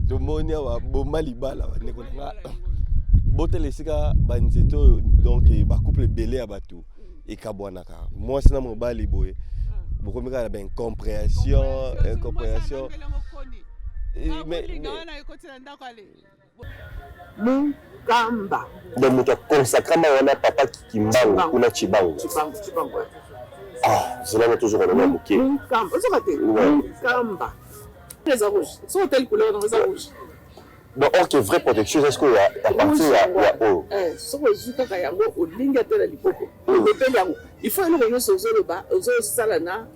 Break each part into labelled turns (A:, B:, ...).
A: Tomoni awa boma libala bandeko na nga, botala esika banzete oyo. Donc bacouple ebele ya bato ekabwanaka, mwasi na mobali boye bokomi kaka na baincompréhension, incompréhension.
B: Mukamba.
C: Donc moto aconsacrama wana papa Kimbangu kuna Chibangu.
B: Chibangu, Chibangu.
C: Ah, zela na toujours kolona moke.
B: Mukamba, ozoka te. Mukamba. Eza rouge. Soki otali couleur nango eza rouge.
C: Donc or que vraie protection eza sikoyo ya partir ya oyo.
B: Eh, soki ozwi kaka yango olingi ata na liboko. Olobeli yango. Il faut eloko nyonso ozoloba, ozosala na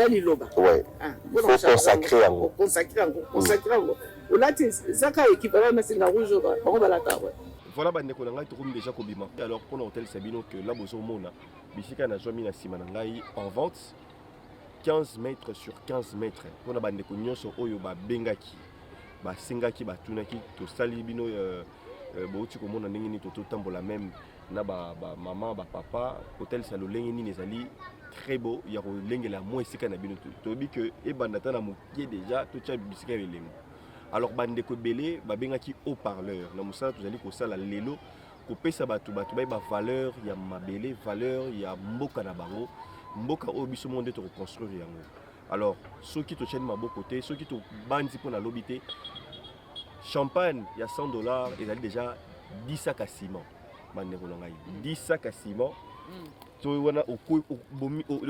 B: liloba.
C: Ouais.
B: Ah,
C: faut consacrer yango.
B: Consacrer yango, consacrer yango. Olati ezaka équivalent na singa rouge bango balata ouais.
A: Voilà bandeko na ngai, tokomi déjà kobima. Alors mpona kotalisa bino que la bozomona bisika nazwami na nsima na ngai, en vente 15 mètres sur 15 mètres, mpona bandeko nyonso oyo babengaki, basengaki, batunaki. Tosali bino bouti komona ndenge nini tototambola même na bamama, bapapa, kotalisa lolenge nini ezali très beau ya kolengela mwa esika na bino. Toyebi ke ebanda ata na moke, déjà totya bisika ya elembo. Alors bandeko ebele babengaki haut parleur na mosala tozali kosala lelo, kopesa bato bayeba valeur ya mabele, valeur ya mboka na bango, mboka oyo biso moko nde tokoconstruire yango. Alors soki totyani maboko te, soki tobandi mpo na lobi te, champagne ya 100 $ ezali déjà 10 sacs ya ciment. Bandeko na ngai, 10 sacs ya ciment to wana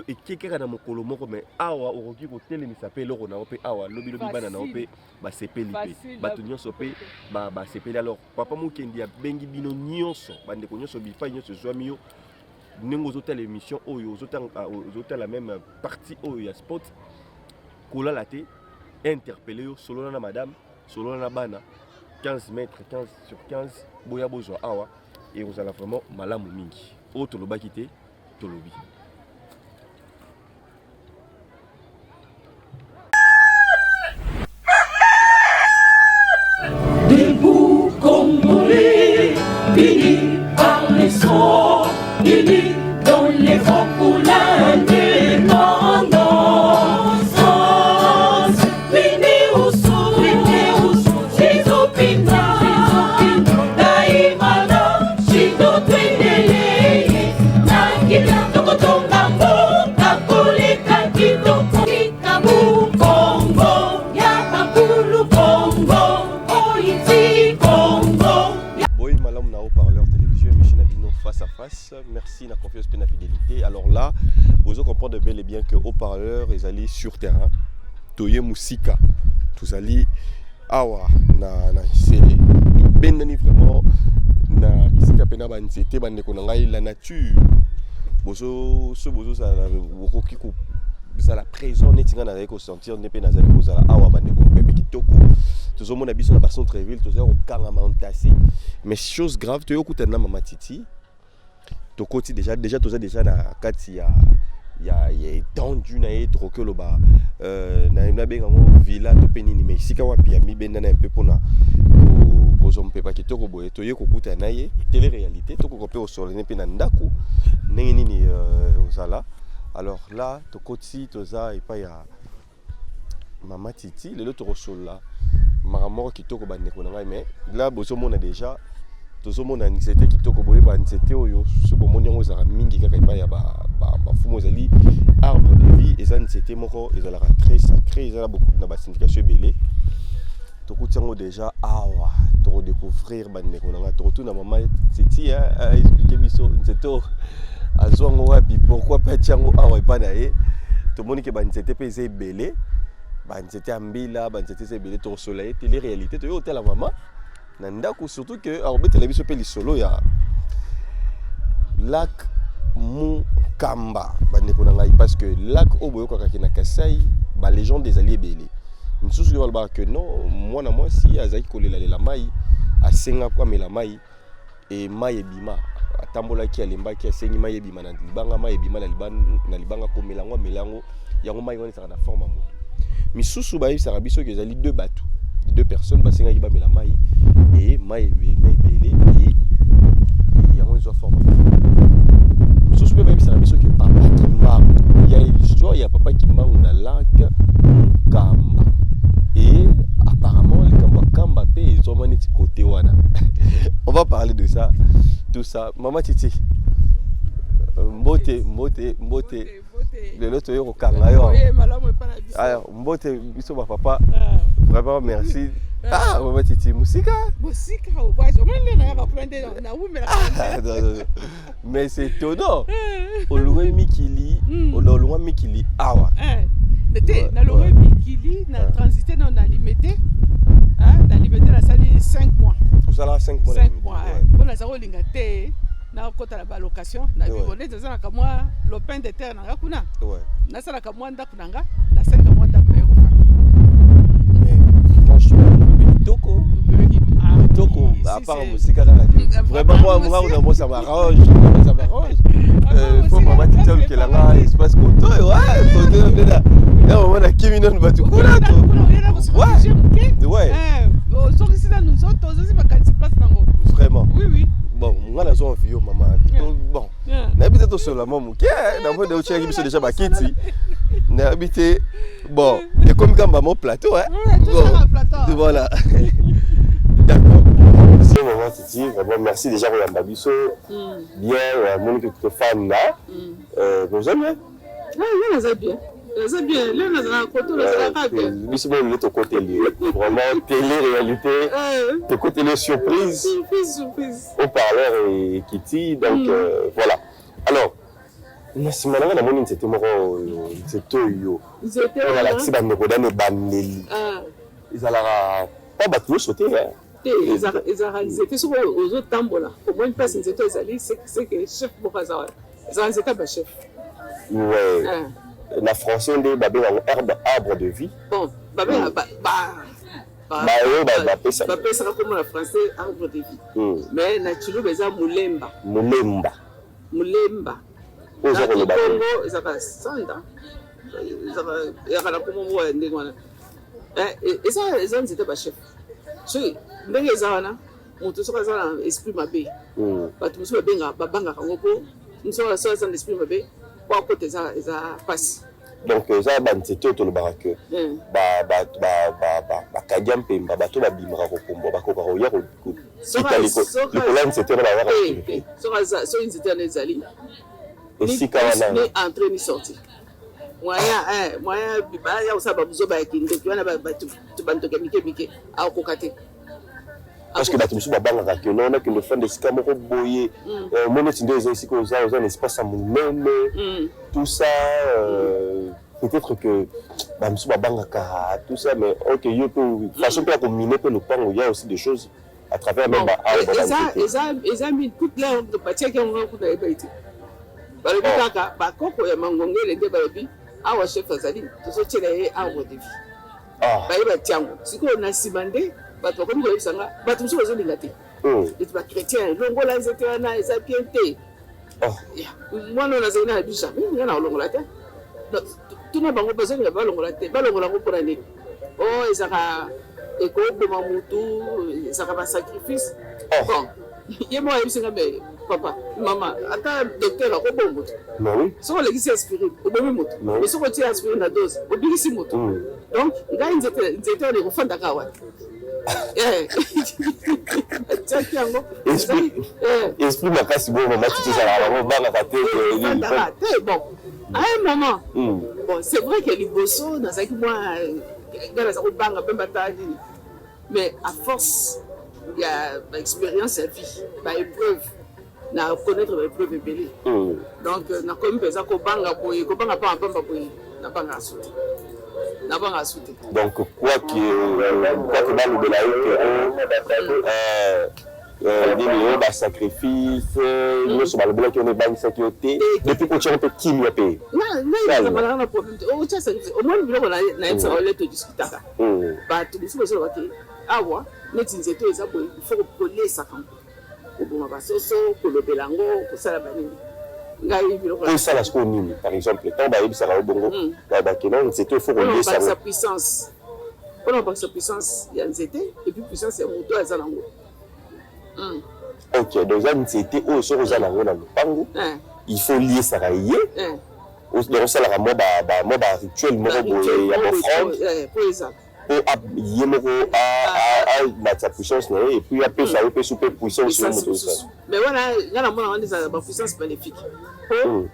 A: eke kaka na mokolo moko. Mais awa okoki kotelemisa mpe eloko na yo mpe awa lobilobi, bana na yo mpe basepeli, mpe bato nyonso mpe basepeli. Alors papa Mokendi abengi bino nyonso, bandeko nyonso, bifai nyonso ezwami yo ndenge ozotala émission oyo, ozotala même partie oyo ya sport, kolala te, interpelle yo, solola na madame, solola na bana. 15 mètres, 15 sur 15, boya bozwa awa, ekozala vraiment malamu mingi. Oyo tolobaki te, tolobi.
D: Debout Congolais, unis par les sons, unis dans les rangs pour l'indépendance. Unis au son, unis au son, Chizopina, Daimana, Chindo Twenele, Nakita Tokotonga Mboka koleka kitoko, Kikabu Congo, ya bakulu Congo, Oiti Congo.
A: Boye malamu na haut-parleur télévision, émission na bino Face à Face. Merci na confiance mpe na fidélité. Alors là bozo comprendre bel et bien que haut-parleur ezali sur terrain. Toye mosika, tozali awa na Nsele, tobendani vraiment na bisika mpena banzete. Bandeko na ngai, la nature, bozo so bozozala, bokoki kozala présent neti ngai nazali kosentir nde mpe nazali kozala awa. Bandeko, mopepe kitoko tozomona biso na bacentre ville, tozali kokangama entassé. Mais chose grave, toyei okutana na mama Titi. Tokoti déjà, toza déjà na kati ya étendue na ye. Tokoki oloba nabenga yango villa to mpe nini, mais esika wapi ya mibendana un peu mpona kozwa mopepa kitoko boye. Toye kokutana na ye, télé réalité, tokoka mpe kosolane mpe na ndako ndenge nini ozala. Alors là tokoti, toza epai ya mama Titi. Lelo tokosolola makambo moko kitoko, bandeko na ngai. Mais là bozomona déjà, tozomona nzete kitoko. Boyeba nzete oyo, so bomoni yango, ezalaka mingi kaka epai ya bafumu. Ezali arbre de vie, eza nzete moko ezalaka très sacré, eza na basignification ebele. Tokuti yango déjà awa, tokodécouvrir. Bandeko na ngai, tokotuna mama Titi aexpliquer biso nzete oyo azwa yango wapi, pourquoi mpe atia yango awa epai na ye. Tomoni ke banzete mpe eza ebele, banzete ya mbila, banzete eza ebele. Tokosola ye télé réalité, toyei kotala mama na ndako, surtout ke akobetela biso mpe lisolo ya lac Mukamba, bandeko na ngai, parce que lac oyo boyokaka ke na Kasai balégende ezali ebele. Misusu oyo balobaka ke non, mwana mwasi azalaki kolelalela mai, asengaki amela mai e mai ebima. Atambolaki, alembaki, asengi mai ebima na libanga, mai ebima na libanga, komela yango, amela yango, yango mai wana ezalaka na forme ya moto. Misusu bayebisaka biso ke ezali deux bato, deux personnes basengaki bamela mai e mai ebima ebele e yango ezwa forme. Misusu mpe bayebisaka biso ke papa Kimbangu, ya histoire ya papa Kimbangu na lac Mukamba. E apparemment likambo ya Nzete wana, on va parler de ça, tout ça. Mama Titi, mbote, mbote, mbote. Lelo toye kokanga yo. Alors, mbote biso bapapa, vraiment merci. Ah, mama Titi, mosika.
B: Mosika, omoni nde nayaka kuna nde nawumelaka.
A: Ah, non, non, non. Mais c'est étonnant, olongwe mikili, olongwa mikili awa.
B: Te, nalongwe mikili na transité nano na Limete. Na Limete nasali 5 mois.
A: Osala 5 mois?
B: 5 mois, mpo naza kolinga te nakota na balocation na bibo. Neti nazalaka mwa lopin de terre na nga kuna, nasalaka mwa ndako na nga, nasalika mwa ndako na ye kofanda.
A: Mais franchement, bébé kitoko, kitoko. À part mosika kaka, vraiment moi moi on moi ça m'arrange, ça m'arrange. Faut mama Titi alukela nga espace koto, ouais, koto ndena ya mama na kimi nanu bato kuna to. Ouais.
B: Ozongisi nanu nzoto, ozosi makanisi place nango.
A: Vraiment.
B: Oui.
A: Bon, nga nazo envie yo, mama. Bon, nayebi te, tosolola mwa moke. Namoni otiaki biso déjà bakiti, nayebi te. Bon, ekomi kamba mo plateau, hein. Bon, voilà, d'accord.
C: Merci maman Titi, vraiment merci déjà koyamba biso bien. Moni que tofanda, boza bien?
B: Nga naza bien, naza bien. Lelo nazalaka koto, nazalaka bien.
C: Biso bo lelo tokoteli vraiment télé réalité, tokoteli surprise.
B: Surprise, surprise.
C: Haut-parleur et Kitty, donc voilà. Alors, na nsima na nga namoni nzete moko oyo, nzete oyo
B: nzete
C: oyo
B: wana
C: alakisi bandeko dano ebandeli. Ezalaka mpo bato nyonso te, hein?
B: Te, ezalaka nzete soki ozotambola, omoni place nzete oyo ezali, c'est que chef moko aza wana. Ezalaka nzete ya bachef.
C: Ouais, na français nde babenga yango herbe, arbre de vie.
B: Bon, babenga
C: Baoyo bapesa
B: bapesaka kombo na français arbre de vie, mais na Tshiluba eza mulemba.
C: Molemba.
B: Mulemba.
C: Oyo oza
B: Na
C: koloba te.
B: Kikongo ezalaka sanda, ezalaka na kombo moko ya ndenge wana. Eza nzete ya bachef. Soki ndenge eza wana, moto soki aza na esprit mabe, bato mosusu babengaka, babangaka yango, mpo mosu soki aza na esprit mabe, po akota eza mpasi.
C: Donc eza banzete oyo tolobaka ke bakadia mpemba, bato babimaka kokombwa, bakoka koya kokita likolo ya nzete wana, bayaka.
B: Te, soki nzete wana ezali
C: esika wana,
B: ni entrée ni sortie, moyen baya kosala babuzoba ya kindoki wana, bato bandoki ya mike mike, akokoka te.
C: Parce que bato mosusu babangaka ke non, nakende ofanda esika moko boye, mo neti nde eza esika oza na espace ya monene, tout ça, peut-être que bamosusu babangaka tout ça. Mais ok, yo mpe façon mpe ya komine mpe lopango, ya aussi des choses à travers même baarbre.
B: Eza mine toute l'heure batiaki yango kuna, yeba te, balobi kaka bakoko ya mangongele nde balobi awa chef azali, tozotiela ye arbre de vie. Bayeba tiango. Sikoyo na nsima nde bato bakomi koyebisa nga, bato mosusu bazolinga te, eti bachrétien, longola nzete wana, eza bien te. Mwana oyo nazali na bisa nga na kolongola te. Tuna bango, bazolinga balongola te, balongola yango mpona nini? O ezaka ekoboma mutu, ezaka basacrifice. Bon, ye moko ayebisi nga: me papa, mama, ata docteur akoboma motu. Soki olekisi aspirine, obomi motu, mais soki otie aspirine na dose, obikisi motu. Donc ngai nzete wana ekofandaka awa, atiaki yango.
C: Esprit makasi bongo, mama Titi, ezalaka bango bangaka te?
B: Efandaka te. Bon, à un moment, bon, c'est vrai que liboso nazalaki mwa, ngai naza kobanga mpe mbata nini, mais à force ya baexpérience ya vie, baépreuve, na connaître baépreuve ebele, donc nakomi mpenza kobanga boye, kobanga pamba pamba boye, nabangaka su te, nabangaka su te.
C: Donc quoi que balobela yo ke nini oyo basacrifice nyonso balobelaki wana, ebangisaki yo te depuis kotiango mpe kimia mpe?
B: Ngai nazalaka na problème te. Otya sacrifice, omoni biloko nayebisaka ole, todiskutaka. Bato mosusu bazoloba te awa neti nzete oyo eza boye, il faut kolesaka yango, koboma basoso, kolobela yango, kosala banini. Ngai biloko
C: Osala sikoyo nini? Par exemple, ntango bayebisaka yo bongo, bakena nzete, il faut kolesa?
B: Mpona puissance, mpona kobakisa puissance ya nzete et puis puissance ya moto oyo aza nango.
C: Ok, donc eza nzete oyo soki oza nango na lopango, il faut liesaka ye, donc osalaka mwa barituel moko boye ya baoffrande.
B: Po ezala.
C: Mpo ye moko amatisa puissance na ye et puis apesa yo mpe su mpe puissance yo moto osala.
B: Mais wana nga namona wana ezala bapuissance maléfique, po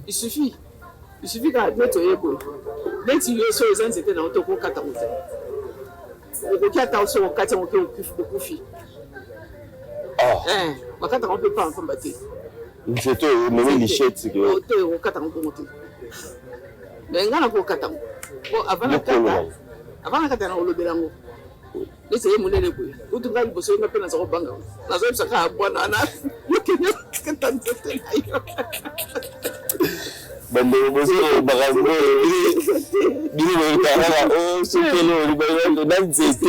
B: il suffit kaka neti oye boye, neti yo so eza nzete na yo te, okokata ngo te, okoki ata so okati yango te, okufi. Bakataka mpe pamba te.
C: Nzete oyo omemi lichette.
B: Te, okokata ngo bongo te, mais nga nakokata ngo po avant nakata na kolobela yango neti ye monene boye. Kutu ngai liboso yenga mpe naza kobanga, nazoyebisa kaka bwana wana: yokende kata nzete na yo.
C: Bandeko, bozolobaka bino boyekaka o sokele na nzete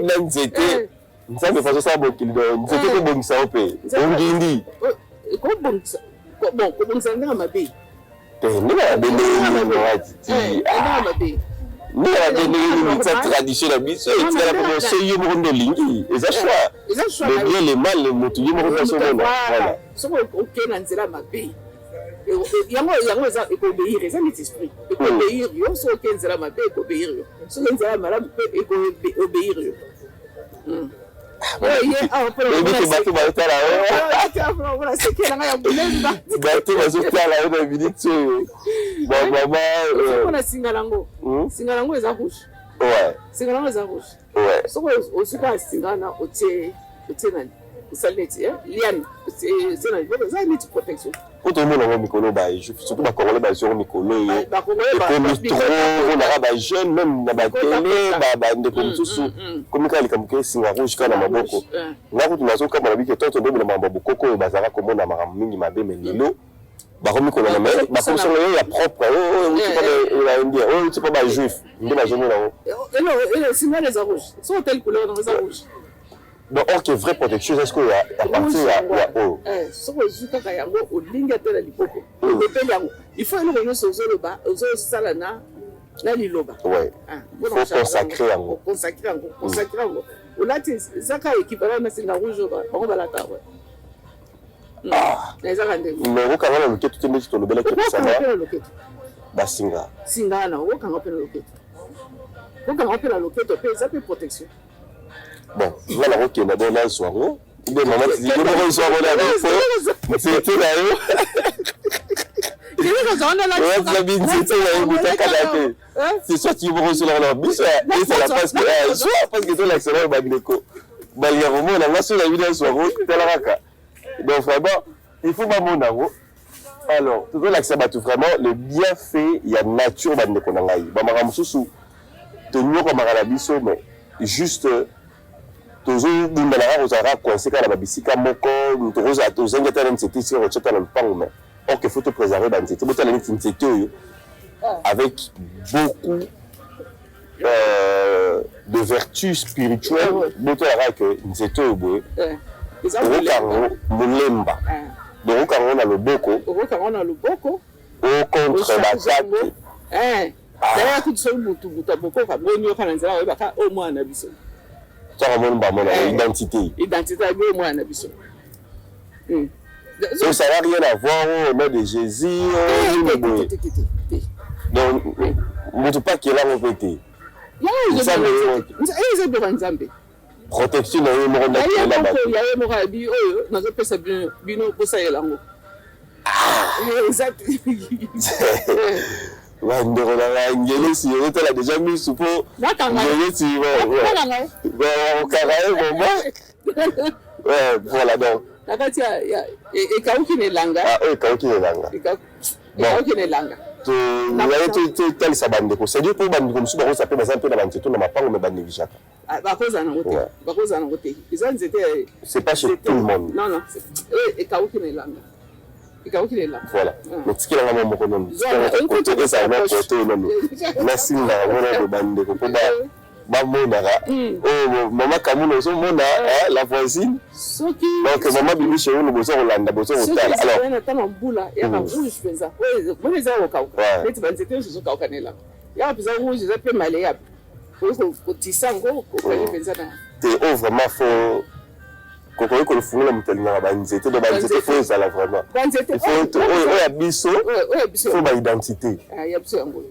C: na nzete. Nzambe faso osala mokili, nzete kobongisa yo mpe ongindi.
B: Kobongisa, bon, kobongisa ndenge mabe.
C: Te, ndenge mabe ndenge nini?
B: Ndenge mabe.
C: Ndenge mabe ndenge nini? Tia tradition na biso etikala mpo so yo moko nde olingi, eza choix, le bien, le mal, motu ye moko mpe omona, voilà.
B: Soki okei na nzela mabe, yango eza ekoobéir, eza neti esprit, ekoobéir yo. Soki okei nzela mabe, ekoobéir yo. Soki nzela malamu mpe, ekoobéir yo.
C: Oyebi te, bato bazotala
B: yo,
C: bato bazotala yo na minute oyo, bamama.
B: Mpona singa nango, singa nango eza rouge. Singa nango eza rouge. Soki ozwi kaka singa wana, otie nani, osali neti liane, otie na liboko, eza neti protection.
C: Po tomona yango mikolo, surtout Bacongolais bazwi yango mikolo oyo, ekomi trop, onaka bajeune même na batele, bandeko mosusu komi kaka likambo ke singa rouge kaka na maboko. Nga kutu nazokamba na bike toto ndobela makambo ya bokoko oyo, bazalaka komona makambo mingi mabe, mais lelo bakomi kolanda, mais bakomisongo oyo ya propre, oyo euti mpa baindien, oyo euti mpa bajuif, nde bazomona
B: yango. Singa eza rouge, soki otali couleur nango, eza rouge.
C: Donc or que vraie protection eza sikoyo ya partir ya oyo.
B: Soki ozwi kaka yango, olingi ata na liboko, olobeli yango, il faut eloko nyonso ozoloba, ozosala na liloba.
C: Ouais, faut consacrer yango.
B: Consacrer yango, consacrer yango, olati, eza kaka équivalent na singa rouge bango balata. Ezaka ndenge.
C: Mais okokanga na loketo te, ndeti tolobelaki
B: kosala
C: basinga.
B: Singa wana okokanga mpe na loketo, okokanga mpe na loketo mpe, eza mpe protection.
C: Bon, nga nakokenda bo nazwa yango ube mama yo moko ozwa yango na biso nzete na yo, nzete na yo mutakala te, c'est soit yo moko ozwelaka na biso ezala, parce que soit parce que tolakisa nayo bandeko balinga komona nga so na bino azwa yango. Tala kaka, donc vraiment il faut bamona yango. Alors tozolakisa bato vraiment le bienfait ya nature. Bandeko na ngai, bamakambo mosusu tonyokamaka na biso, mais juste tozobundana kaka, kozala kaka coincé kaka na babisika moko, tokozala tozangi ata na nzete esika kotia ata na lupango. Mais or que faut topréserver banzete. Botala neti nzete oyo avec beaucoup de vertus spirituelles. Botala kaka ke nzete oyo boye, okokango molemba, donc okokango na loboko.
B: Okokango na loboko.
C: O contre batake.
B: D'ailleurs kutu soki mutu abokoka bonioka na nzela, oyebaka oyo mwana na biso.
C: Saka moni bamona identité.
B: Identité ya oyo mwana na biso.
C: Donc ça n'a rien à voir au nom de Jésus nini boye. Donc motu mpe akelango mpe te.
B: Eza biloko ya Nzambe.
C: Protection na ye moko.
B: Ndakela bato ya ye moko abi oyo nazopesa bino, bosalela yango. Eza
C: Bandeko na ngai, ngelesi ozotala déjà misu mpo ngelesi okanga ye vraiment. Voilà, donc
B: Na kati ya ekauki na elanga.
C: Oyo ekauki na elanga.
B: Ekauki na elanga.
C: Tolingai totalisa bandeko, c'est-à-dire mpo bandeko mosusu bakoza mpe baza mpe na banzete na mapango, mais banégligeaka.
B: Bakozala nango te, bakozala nango te, eza nzete.
C: C'est pas chez tout le monde.
B: Non, non, ekauki na elanga, ekauki na elanga.
C: Voilà, mais tikelanga mwa moko nanu, ezala na kote oyo nanu nasinga yango nano bandeko mpo bamonaka oyo. Mama Kamuna, ozomona la voisine, donc mama Bibiche oyo boza kolanda, boza kotala.
B: Alors na ntango mbula yaka rouge mpenza, mona eza kokauka neti banzete nyonso ezokauka na elanga, yaka mpenza rouge, eza mpe maleyable, kotisa yango kokangi mpenza na
C: Te, oyo vraiment faut kokoki kolifungola moto alingaka banzete. Donc banzete faut ezala vraiment oyo ya biso, faut baidentité.
B: Ya biso yango.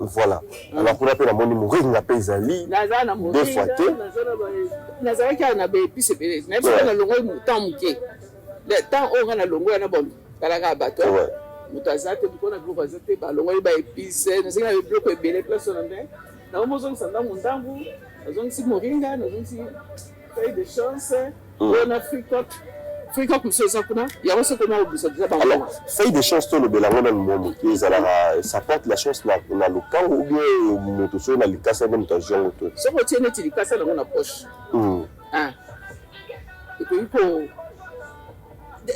C: Voilà. Alors kuna mpe namoni moringa mpe ezali.
B: Naza na
C: Deux fois te.
B: Nazalaki awa na baépices ebele. Nayebi soki nalongoi temps moke, le temps oyo nga nalongoi wana, bon, talaka bato, moto aza te, mokolo na biloko aza te, balongoli baépices. Nazalaki na biloko ebele place wana, nde nakomozongisa ndambu ndambu. Nazongisi moringa, nazongisi feuille de chance oyo na fricot. Fricot mosusu eza kuna, yango soki ona obisa deja bangoma.
C: Alors, feuille de chance, tolobela yango nanu mwa moke. Ezalaka, ça porte la chance na lopango ou bien moto soki na likasa nde moto azwi yango to?
B: Soki otie neti likasa nango na poche, ah, ekoki ko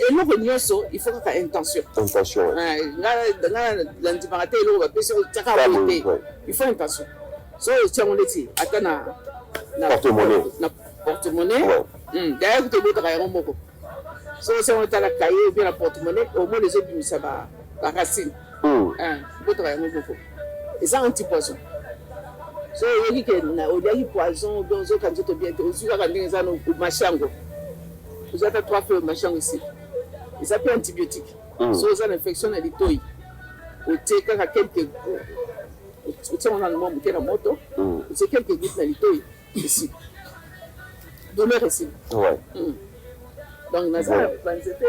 B: eloko nyonso, il faut kaka intention.
C: Intention, ouais.
B: Nga nandimaka te eloko bapesi otiaka boye te. Il faut intention. So otia yango neti ata na
C: Porte-monnaie.
B: Na porte-monnaie. D'ailleurs kuta obotaka yango moko. So otia yango ata na cahier ou bien na porte-monnaie, omona ezobimisa baracine. Obotaka yango moko. Eza antipoison. So oyoki ke oliaki poison ou bien ozoka nzoto bien te, ozwi kaka ndenge eza, omâcher yango, ozwi ata trois feuilles, omâcher yango, esili. Eza mpe antibiotique. So oza na infection na litoi, otie kaka quelque, otie yango nanu mwa moke na moto, otie quelques gouttes na litoi, esili, douleur esili. Donc naza na banzete,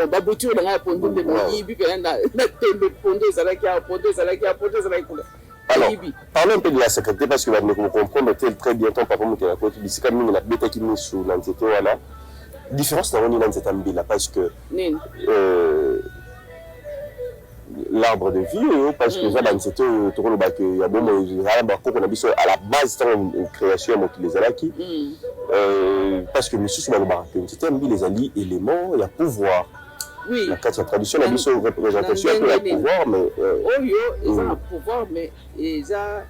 B: baboutures na ngai ya pondu nde moyibi mpena na tembe. Pondu ezalaki awa, pondu ezalaki awa, pondu ezalaki kuna.
C: Alors, parlons un peu de la sacralité, parce que bandeko comprendre très bien. Ton papa moto yakoti bisika mingi, nabetaki misu na nzete wana. Différence nango nini na nzete ya mbila? Parce que
B: nini?
C: L'arbre de vie oyo, parce que eza banzete oyo tokolobaka ya bomoi, ezala bakoko na biso à la base, ntango création ya mokili ezalaki, parce que misusu balobaka ke nzete ya mbila ezali élément ya pouvoir na kati ya tradition na biso, représentation ya
B: Na ndenge
C: pouvoir, mais
B: oyo eza na pouvoir, mais eza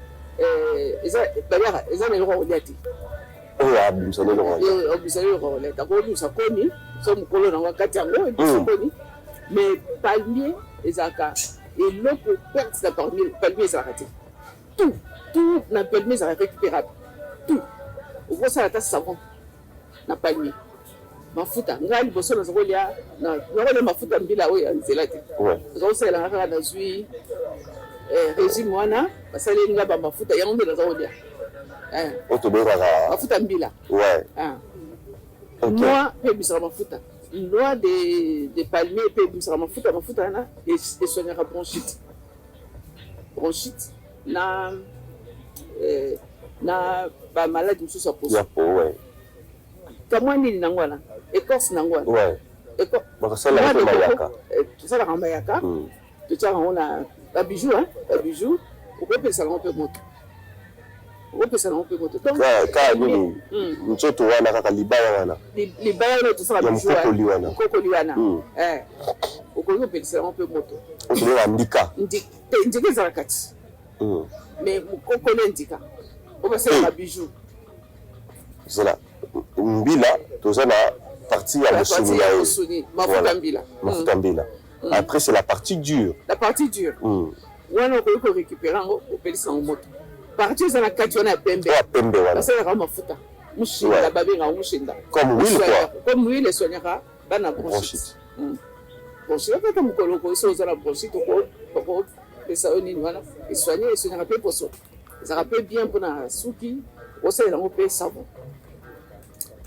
B: baliaka, eza na eloko ya kolia te.
C: Oyo abimisa nde eloko ya
B: Obimisa eloko ya kolia te. Akobimisa koni so mokolo nango akati yango, ebimisa koni. Mais palmier ezalaka eloko, perte na palmier ezalaka te. Tout, tout na palmier ezalaka récupérable. Tout, okosala ata savon na palmier, mafuta. Ngai liboso naza kolia, nakolia mafuta mbila oyo ya nzela te. Naza kosalelanga kaka, nazwi régime wana, basaleli nga bamafuta yango nde naza kolia.
C: Oyo tobengaka
B: mafuta mbila. Noix mpe ebisaka mafuta, noix de palmier mpe ebimisaka mafuta. Mafuta wana esoignaka bronchite, bronchite na bamaladi mosusu ya poso.
C: Ya po, ouais.
B: Kamwa nini nango wana, écorce nango wana.
C: Bakasalaka mpe mayaka.
B: Tosalaka mayaka, totiaka yango na babijoux, babijoux. Okopesa yango mpe moto, okopesa yango mpe moto. Donc
C: Kaka nini, nzoto wana, kaka libaya wana.
B: Libaya wana tosala
C: Ya
B: bijou.
C: Mokokoli wana.
B: Mokokoli wana. Okoki kopelisa yango mpe moto.
C: Oyo tobengaka ndika.
B: Te, ndika ezalaka ti, mais mokokoli ya ndika oyo basalaka bijou.
C: Zela, mbila toza na partie ya mosuni na
B: Ya
C: ye.
B: mosuni, mafuta mbila.
C: Mafuta mbila. Après, c'est la partie dure.
B: La partie dure wana, okoki korécupérer yango, opelisa yango moto. Partie eza na kati wana ya pembe,
C: Oyo ya pembe wana,
B: basalaka yango mafuta mushinda. Babengaka yango mushinda.
C: Comme huile, quoi.
B: Comme huile, esoignaka bana bronchite. Bronchite, kaka mokolo so oza na bronchite, okopesa yo nini wana, esoigne, esoignaka mpe poso. Ezalaka mpe bien mpona suki, osalela yango mpe savon.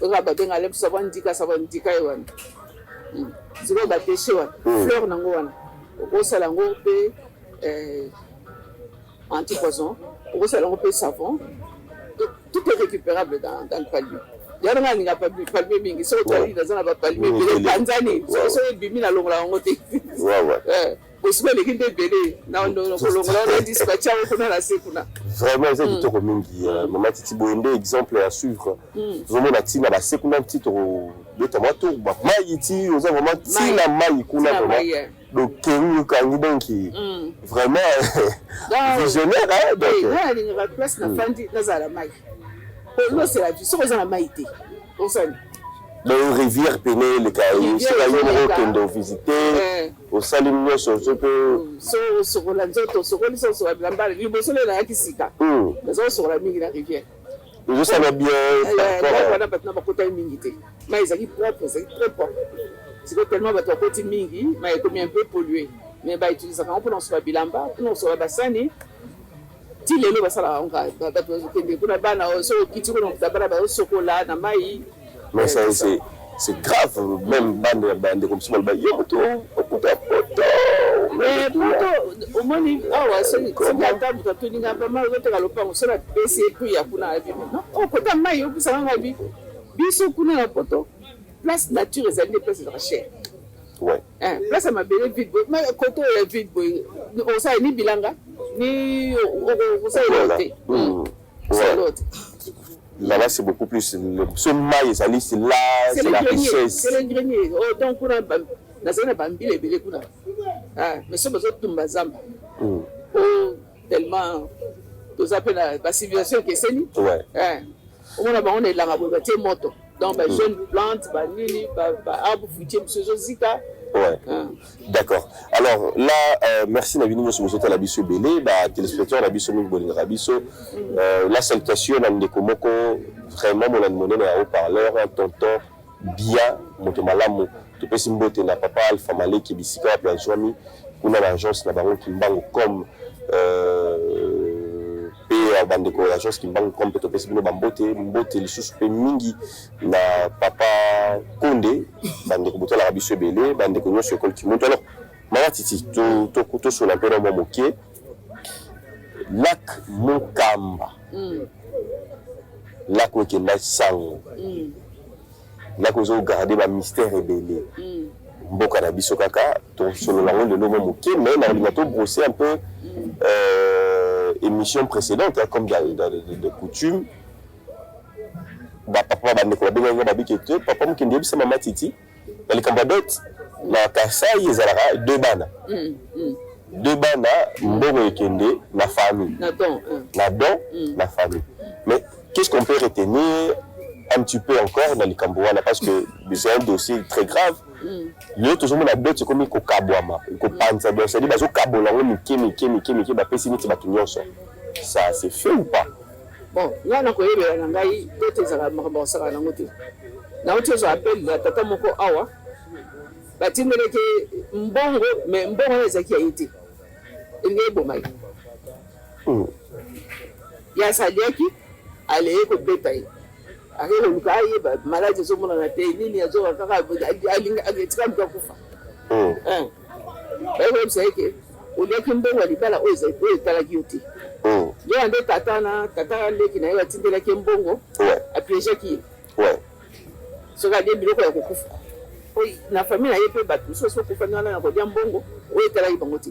B: Oyoka babenga lem savon ndika, savon ndika ye wana. Sikoyo badéchets wana, fleur nango wana, okosala yango mpe antipoison, okosala yango mpe savon. Tout est récupérable dans le palmier. Yango nga alinga palmier mingi. Soki otali, naza na bapalmier ebele, epanzani. Soki ebimi, nalongola yango te. Bosiko eleki nde ebele, kolongola wana dispatch yango kuna na se kuna.
C: Vraiment, eza kitoko mingi, mama Titi. Boye nde exemple à suivre. Tozomona ntina base kuna, nti tokobeta mwa tour bamai, ti oza vraiment ntina mai kuna, vraiment. Donc kengi okangi, donc vraiment visionnaire, hein, donc
B: Nga nalingaka place nafandi nazala mai. L'eau, c'est la vie. Soki oza na mai te, osani?
C: Donc rivière pene eleka, esika yo moko okende ovisite, osali nyonso so mpe.
B: So osokola nzoto, osokoli, so osokola bilamba. Liboso nde nayaki sika, naza kosokola mingi na rivière.
C: Ezosala bien.
B: Wana bato na bakotaki mingi te, mai ezalaki propre, ezalaki très propre. Sikoyo tellement bato bakoti mingi, mai ekomi un peu pollué. Mais bautilisaka yango mpona kosoba bilamba, mpona kosoba basani. Ti lelo basalaka yango kaka. Bato bazokende kuna, bana, soki okiti kuna, okuta bana bazosokola na mai.
C: Mais ça, c'est grave. Même bande ya bandeko mosusu baloba yo moto okuta poto.
B: Mais poto, omoni awa, soki ata moto atoninga pama, ozoteka lopango, soki apesi ye prix ya kuna, abi non, okota mai opesaka nga bi biso kuna na poto. Place nature ezali nde place ezaka cher. Place ya mabele vide boye, kote oyo ya vide boye, osala ni bilanga ni okosala eloko te. Osala eloko te.
C: Là-bas, c'est beaucoup plus. Ce mai ezali, c'est là, c'est la richesse.
B: C'est le grenier. Oh, donc kuna nazali na bambila ebele kuna. Mais so bazotumba zamba po tellement toza mpe na bacivilisation ekeseni. Omona bango na elanga boye, batie moto, donc bajeune plante, banini, baarbre fruitier mosusu ezozika.
C: Ouais. D'accord. Alors là, merci na bino nyonso bozotala biso ebele, ba téléspectateurs na biso mingi bolingaka biso. La salutation na ndeko moko vraiment molandi monene ya haut-parleur, un tonton bien, moto malamu. Topesi mbote na papa Alpha Maleki, bisika wapi azwami kuna na agence na bango Kimbangu comme mpe bandeko ya agence Kimbangu comme mpe topesi bino bambote, mbote lisusu mpe mingi na papa Konde, bandeko botalaka biso ebele, bandeko nyonso ekole Kimoto. Alors, mama Titi, tosola mpe na mwa moke lac Mokamba, lac oyo ekenda sango, lac oyo ezogarde bamystère ebele mboka na biso. Kaka tosolola yango lelo mwa moke, mais na kolinga tobrosser un peu émission précédente, hein, comme de coutume. Bapapa, bandeko babengaki nga, babiki te papa Mokende, yebisa mama Titi na likambo ya dot. Na Kasai ezalaka deux bana, deux bana, mbongo ekende na famille.
B: Na don.
C: Na don na famille. Mais qu'est-ce qu'on peut retenir un petit peu encore na likambo wana? Parce que c'est un dossier très grave. Lelo tozomona dot ekomi kokabwama, kopanza, donc c'est-à-dire bazokabola yango mike mike mike mike, bapesi neti bato nyonso. Ça c'est fait ou pas?
B: Bon, ngai na koyebela na ngai, dot ezalaka makambo ya kosaka nango te. Nauti ozwa appel ya tata moko awa, batindelaki mbongo, mais mbongo wana ezalaki ya ye te, elingi eboma ye. Ye asaliaki aleye kobeta ye, ake koluka ayeba maladi ezomonana te nini, azoka kaka etika moto akufa. Baye koyebisa ye ke oliaki mbongo ya libala oyo etalaki yo te. Nzoka nde tata na tata leki na ye batindelaki ye mbongo, apiégeaki ye. Soki alie biloko ya kokufa oyo na famille na ye, mpe bato mosusu basi bakufani wana na kolia mbongo oyo etalaki bango te.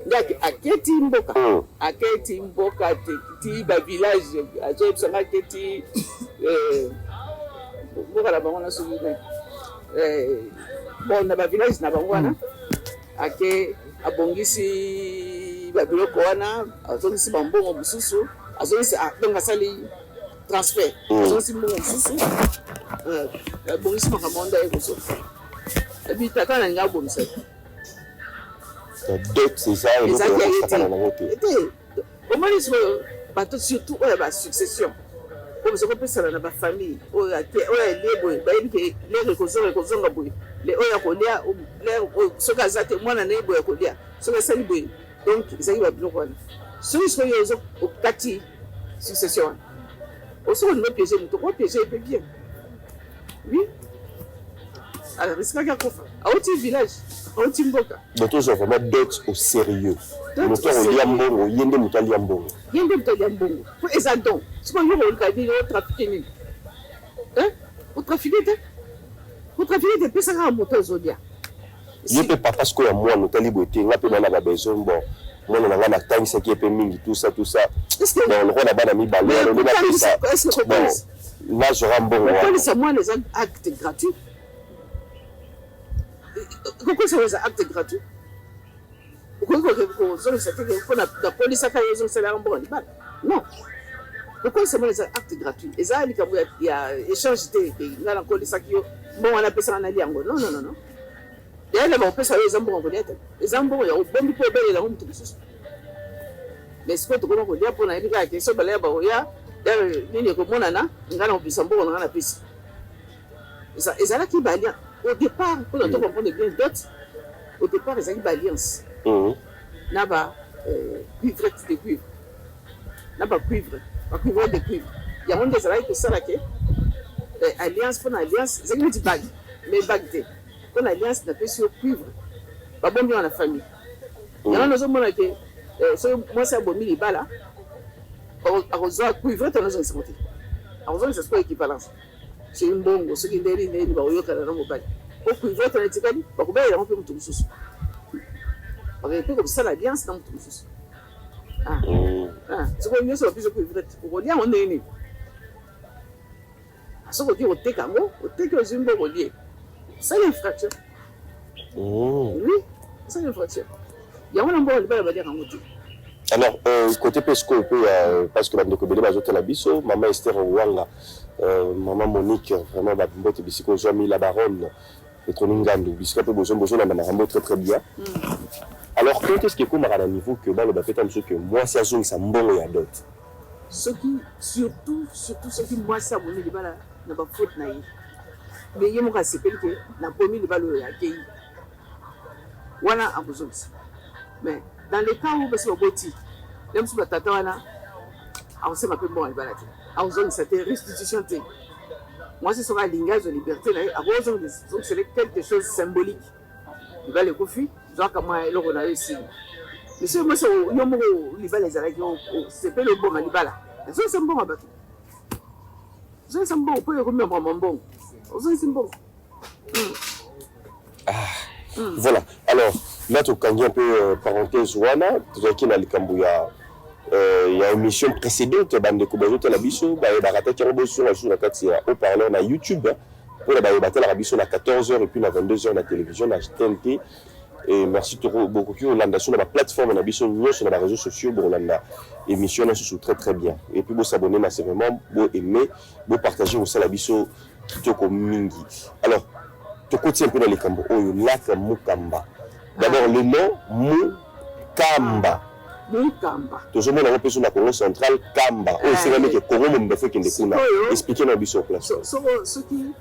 B: Nde aketi mboka, aketi mboka te, ti bavillage. Azoyebisa nga aketi mboka na bango na soki bon, na bavillage na bango wana, ake abongisi babiloko wana, azongisi bambongo mosusu, azongisi, donc asali transfert, azongisi mbongo mosusu, abongisi makambo nde aye kozonga. Ebi tata na ngai abongisa.
C: Dot eza eloko ya kosakana nango te.
B: Te, omoni sikoyo bato, surtout oyo ya basuccession oyo baza kopesana na bafamille, oyo oyo alie boye, bayebi ke lere ekozonga, ekozonga boye, le oyo akolia lere, soki aza te, mwana na ye boye akolia, soki asali boye. Donc ezalaki babiloko wana. Soki sikoyo ozo okati succession wana, osoki olingi opiéger moto, okopiéger ye mpe bien. Oui, ariskaki akufa, auti village, auti mboka.
C: Donc tozwa vraiment dot au sérieux. Moto akolia mbongo, ye nde moto alia mbongo.
B: Ye nde moto alia mbongo po eza don. Sikoyo yo koluka nini? Otrafiquer nini? Otrafiquer te, otrafiquer te, epesa kaka moto azolia.
C: Ye mpe papa sikoyo ya mwana otali boye te, nga mpe bana babesoin. Bon, mwana na nga natangisaki ye mpe mingi, tout ça, tout ça. Bon, lokola na bana mibale wana nde napesa, bon, nazwaka mbongo wana.
B: Kokolisa mwana eza acte gratuit? Kokolisa eza acte gratuit? Okoki kozongisa te mpo nakolisaka yo, ozongiselaka mbongo libala? Non, kokolisa mwana eza acte gratuit, eza likambo ya échange te. Nga nakolisaki yo, mbongo wana apesaka nali yango? Non, non, non, non. Yaya, bakopesa yo, eza mbongo kolia te, eza mbongo ya obombi mpo obelela yango moto mosusu. Mais sikoyo tokoma kolia mpo nayebi kaka ke so balaya bakoya nini ekomonana, ngai na kobisa mbongo na ngai napesi. Ezalaki balia au départ mpona to comprendre bien dot. Au départ ezalaki ba alliance na ba cuivrette de cuivre, na ba cuivre, ba cuivrette de cuivre. Yango nde ezalaki kosala ke alliance, pona alliance ezalaki neti bague, mais bague te. Pona alliance napesi yo cuivre, babombi yango na famille. Yango nazomona ke soki mwasi abomi libala, akozwa cuivrette wana, azongisa yango te, akozongisa sikoyo équivalence, soki mbongo, soki ndeni ndeni bakoyokana na mobali. Po cuivrette wana etikali, bakobelela yango mpe moto mosusu, bakoki mpe kosala alliance na moto mosusu. Sikoyo nyonso bapesi cuivrette, okolia yango ndenge nini? Soki okoki koteka yango, oteki, ozwi mbongo, olie, osali infraction. Oui, osali infraction. Yango na mbongo libala baliaka yango te.
C: Alors, côté mpe sikoyo mpe ya, parce que bandeko ebele bazotala biso, mama Esther Owanga, mama Monique, vraiment bambote bisika ozwami, la baronne Petroni Ngandu, bisika mpe bozolanda makambo très très bien. Alors, quand est-ce que ekomaka na niveau que baloba mpe ta mosusu ke mwasi azongisa mbongo ya dot?
B: Soki, surtout surtout, soki mwasi abomi libala na bafaute na ye, mais ye moko asepeli ke nabomi libala oyo, akei wana, akozongisa. Mais dans le cas où basi baboti ye mosusu, batata wana, akosenga mpe mbongo ya libala te, akozongisa te, restitution te. Mwasi soki alingi azwa liberté na ye, akozongisele quelque chose symbolique: libala ekufi, zwaka mwa eloko na yo, esili. Mais soki mwasi yo moko libala ezalaki osepeli oboma libala, ozongisa mbongo ya bato, ozongisa mbongo mpo ekomi mwa mbongo, ozongisi mbongo.
C: Voilà. Alors là, tokangi un peu parenthèse wana. Tozalaki na likambo ya émission précédente. Bandeko bazotala biso, bayebaka te yango, bozonga lisusu na kati ya haut-parleur na YouTube mpona baye batelaka biso na 14h et puis na 22h na télévision na TNT. Et merci toko bokoki kolanda so na baplateforme na biso nyonso, na baréseaux sociaux, bokolanda émission na susu très très bien. Et puis bosabonner na, c'est vraiment bo aimer, bopartager, kosala biso kitoko mingi. Alors, tokoti un peu na likambo oyo, lac Mukamba. D'abord le nom Mukamba.
B: Mukamba.
C: Tozomona yango mpe so na Congo Central, Kamba oyo esengami ke Congo mobimba fo ekende kuna. Explique na biso place.
B: Soki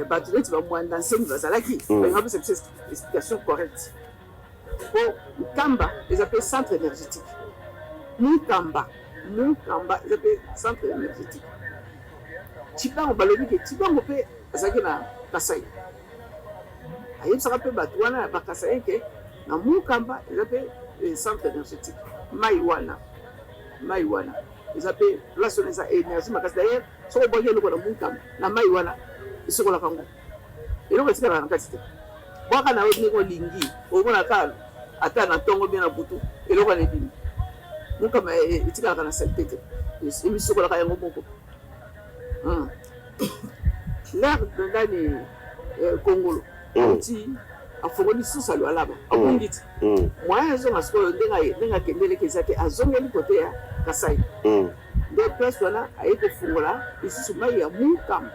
B: bato neti bamwanda nsemi bazalaki, balinga bapesa biso explication correcte, po Nkamba eza mpe centre énergétique. Mukamba, Mukamba eza mpe centre énergétique. Cibango, balobi ke Cibango mpe azalaki na Kasai, ayebisaka mpe bato wana ya Bakasai ke na Mukamba eza mpe centre énergétique. Mai wana, mai wana eza mpe place wana eza énergie makasi. D'ailleurs, soki obwaki eloko na Mukamba, na mai wana, esokolaka yango, eloko etikalaka na kati te. Bwaka na yo ndenge olingi, omona kaka ata na ntongo bien na butu, eloko wana ebimi. Mukamba etikalaka na saleté te, emisokolaka yango moko. L'air ndani Kongolo auti, afongoli susu Alwalaba, abungi ti moyen azonga. Sikoyo ndenge akendeleki eza te, azongeli kote ya Kasai, nde place wana aye kofungola lisusu mai ya Mukamba,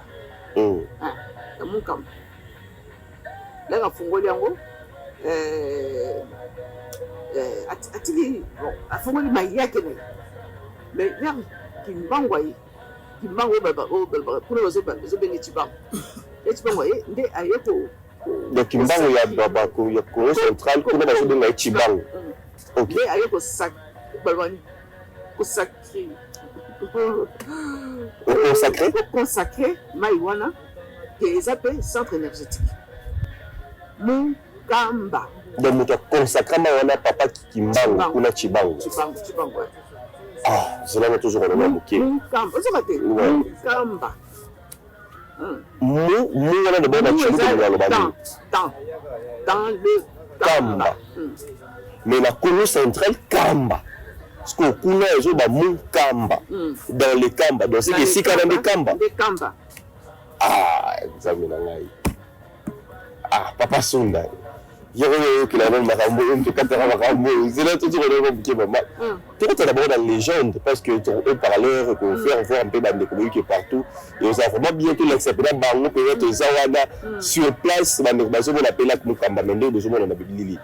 B: ya Mukamba. Ndenge afungoli yango, atiki, bon, afungoli mai yake na ye. Mais vers Kimbangu aye, Kimbangu oyo kuna bazobenge Cibangu, ye Cibangu aye nde aye ko
C: Donc Kimbangu ya Congo Central, kuna bazobenga ye Cibangu.
B: Nde aye baloba kosacrer.
C: Consacré.
B: Consacré mai wana ke eza mpe centre énergétique Mukamba.
C: Donc moto aconsacra mai wana, papa Kimbangu kuna, Cibangu.
B: Cibangu, Cibangu.
C: Ah, zelanga, tozokona na moke.
B: Mukamba, ozoka te, Mukamba.
C: Mu, mu wana d'abord na Tshiluba aloba nini?
B: Dans le
C: Kamba. Mais na Congo Central, Kamba. Parce que kuna ezoba Mukamba, dans le Kamba. Donc c'est esika na nde Kamba.
B: Nde Kamba.
C: Ah, Nzambe na ngai! Ah, papa Sunda, yoko oyokela nano makambo oyo, tokataka makambo oyo, zela tozokona moke. Mama, tokotala bango na légende, parce que haut-parleur kofaire voir mpe bandeko boyoki partout, et oza vraiment bien tolakisa mpena bango mpenza. Toza wana sur place, bandeko bazomona mpe lac Mokamba. Me ndenge bozomona na bilili,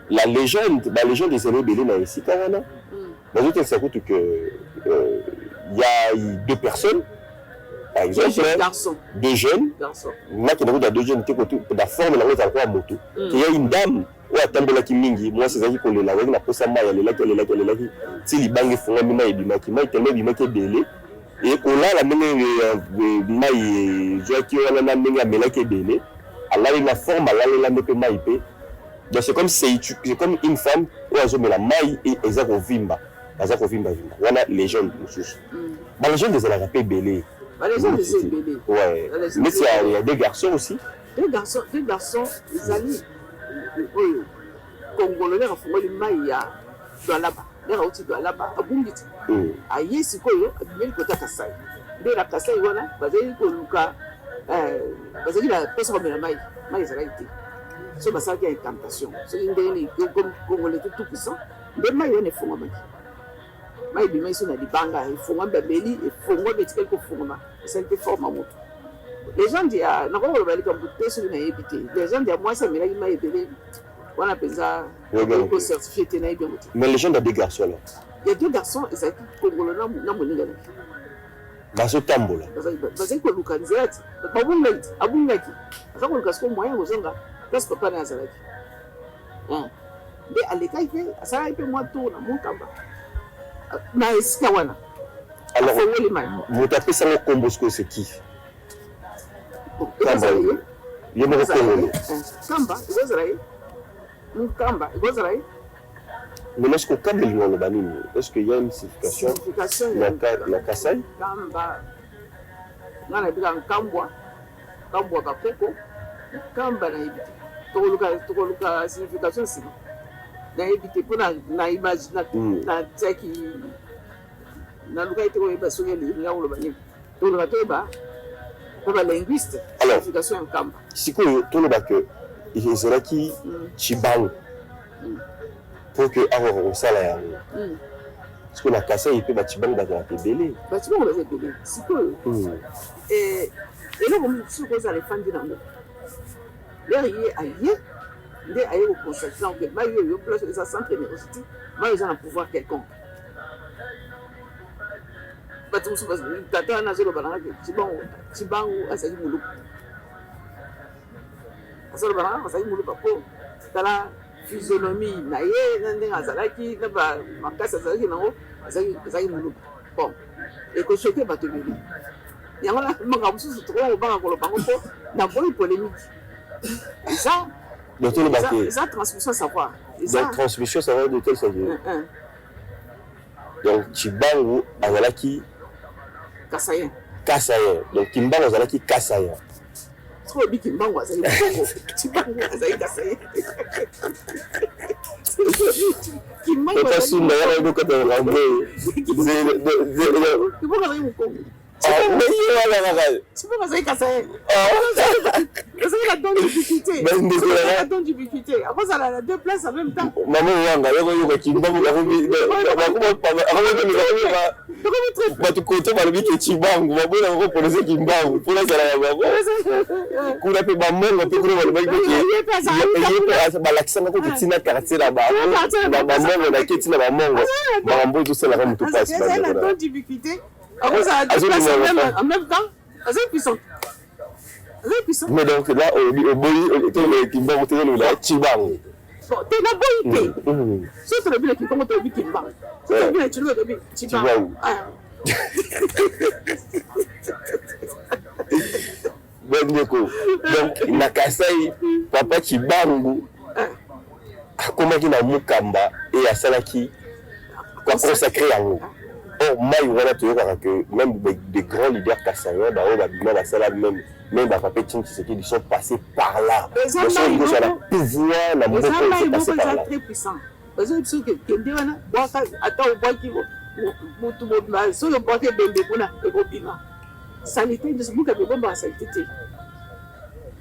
C: la légende, balégende ezali ebele na esika wana. Bazotalisa kutu que y a deux personnes. Par exemple,
B: garçon.
C: Deux jeunes.
B: Garçon.
C: Nakende kuta deux jeunes te, kote na forme nango ezala kwa moto. Ke ya une dame oyo atambolaki mingi, mwasi ezalaki kolela, azalaki na posa mai, alelaki, alelaki, alelaki ti libanga efungwami, mai ebimaki, mai tellement ebimaki ebele, ekolala ndenge mai ezwaki wana na ndenge amelaki ebele, alali na forme alalela nde mpe mai mpe. Donc c'est comme, c'est comme une femme oyo azomela mai e eza kovimba, aza kovimbavimba wana. Légende mosusu, balégende ezalaka mpe ebele.
B: Balégende eza ebele.
C: Ouais, mais il y a des garçons aussi.
B: Deux garçons, deux garçons ezali oyo Kongolo ndenge afungoli mai ya Lualaba, ndenge auti Lualaba, abungi ti aye sikoyo, abimeli kota Kasai. Nde na Kasai wana bazali koluka, bazalaki na mposa komela mai, mai ezalaki te. So basalaki incantation, soki ndenge nini, Kongolo était tout puissant, nde mai wana efungwamaki, mai ebimaki so na libanga, efungwami, bameli, efungwami, etikali kofungwama, esali mpe forme ya moto. Légende ya, nakoki koloba likambo te soki nayebi te. Légende ya mwasi amelaki mai ebele wana mpenza, kocertifier te, nayebi yango te.
C: Mais légende ya deux garçons alors?
B: Ya deux garçons ezalaki Kongolo na moninga na ye.
C: Bazotambola.
B: Bazali koluka nzela ti babungaki, ti abungaki, aza koluka sikoyo moyen kozonga place papa na ye azalaki. Nde alekaki mpe asalaki mpe mwa tour na Monkamba, na esika wana.
C: Alors moto apesango nkombo sikoyo, c'est qui?
B: Ekozala ye.
C: Ye moko Kongolo.
B: Kamba ekozala ye, Nkamba ekozala ye.
C: Mais est-ce que Kamba elingi oloba nini? Est-ce qu'il y a une signification?
B: Signification?
C: Na Kasai.
B: Kamba, nga nayebika Nkambwa, Nkambwa bakoko. Nkamba nayebi te, tokoluka signification nsima. Nayebi te mpo na image natiaki, nalukaki te koyeba soki elingi koloba nini. Toluka toyeba mpo balinguiste, signification ya Nkamba.
C: Sikoyo toloba ke ezalaki Tshibangu pour que akoka kosala yango. Sikoyo na Kasai mpe batshibangu bazalaka ebele.
B: Batshibangu baza ebele. Sikoyo eloko mosusu kozala efandi nango, l'heure ye aye, nde aye koconsacrer ke mai oyo, place eza centre énergétique, mai eza na pouvoir quelconque. Bato mosusu, tata wana azoloba nanga ke Tshibangu azali moluba. Azoloba nanga azali moluba mpo tala physionomie na ye, na ndenge azalaki, na makasi azalaki nango, azalaki moluba. Bon, ekochoquer bato ebele yango. Na makambo mosusu tokoka kobanga koloba yango mpo naboyi polémique. Eza eza transmission savoir.
C: Donc transmission savoir de quel savoir? Donc Tshibangu azalaki
B: Kasayen.
C: Kasayen. Donc Kimbangu azalaki Kasayen.
B: Soki oyebi, Kimbangu azali Mokongo, Tshibangu azali Kasayen.
C: Sunda wana ekokata makambo.
B: Kimbangu azali Mokongo.
C: Wana kaka.
B: Tshibangu azali Kasayen, ezali la don d'ubiquité, la don d'ubiquité, akozala na deux places en même temps.
C: Mama wanga yakoyoka Kimbangu, bato kote balobi ke Tshibangu, baboyaka koprononcer Kimbangu mpona azalaka bango kuna mpe bamongo mpe kuna balobaki mpe balakisanga koke ntina quartier na bango na bamongo, nake ntina bamongo. Makambo oyo ezosalaka motu mpasi.
B: La don d'ubiquité, akozala deux places en même temps, azali puissant, azali puissant.
C: Mais donc là olobi oboyi toloba Kimbangu te, toloba Tshibangu.
B: Te, naboyi te. So tolobi na Kikongo, tolobi Kimbangu. So tolobi na Tshiluba, tolobi Tshibangu.
C: Bandeko, donc na Kasai, papa Tshibangu akomaki na Mukamba e asalaki aconsacrer yango. Or mai wana toyokaka que même de grands leaders kasaïens, baoyo babima, basala, même bapapa Etienne Tshisekedi sont passés par là. Kozala pouvoir na mboka
B: eza par là. Très puissant. Bazoyebi biso kende wana, bwaka, ata obwaki motu mobima, soki obwaki ebembe kuna, ekobima saleté nyonso. Mukamba ebombaka saleté te.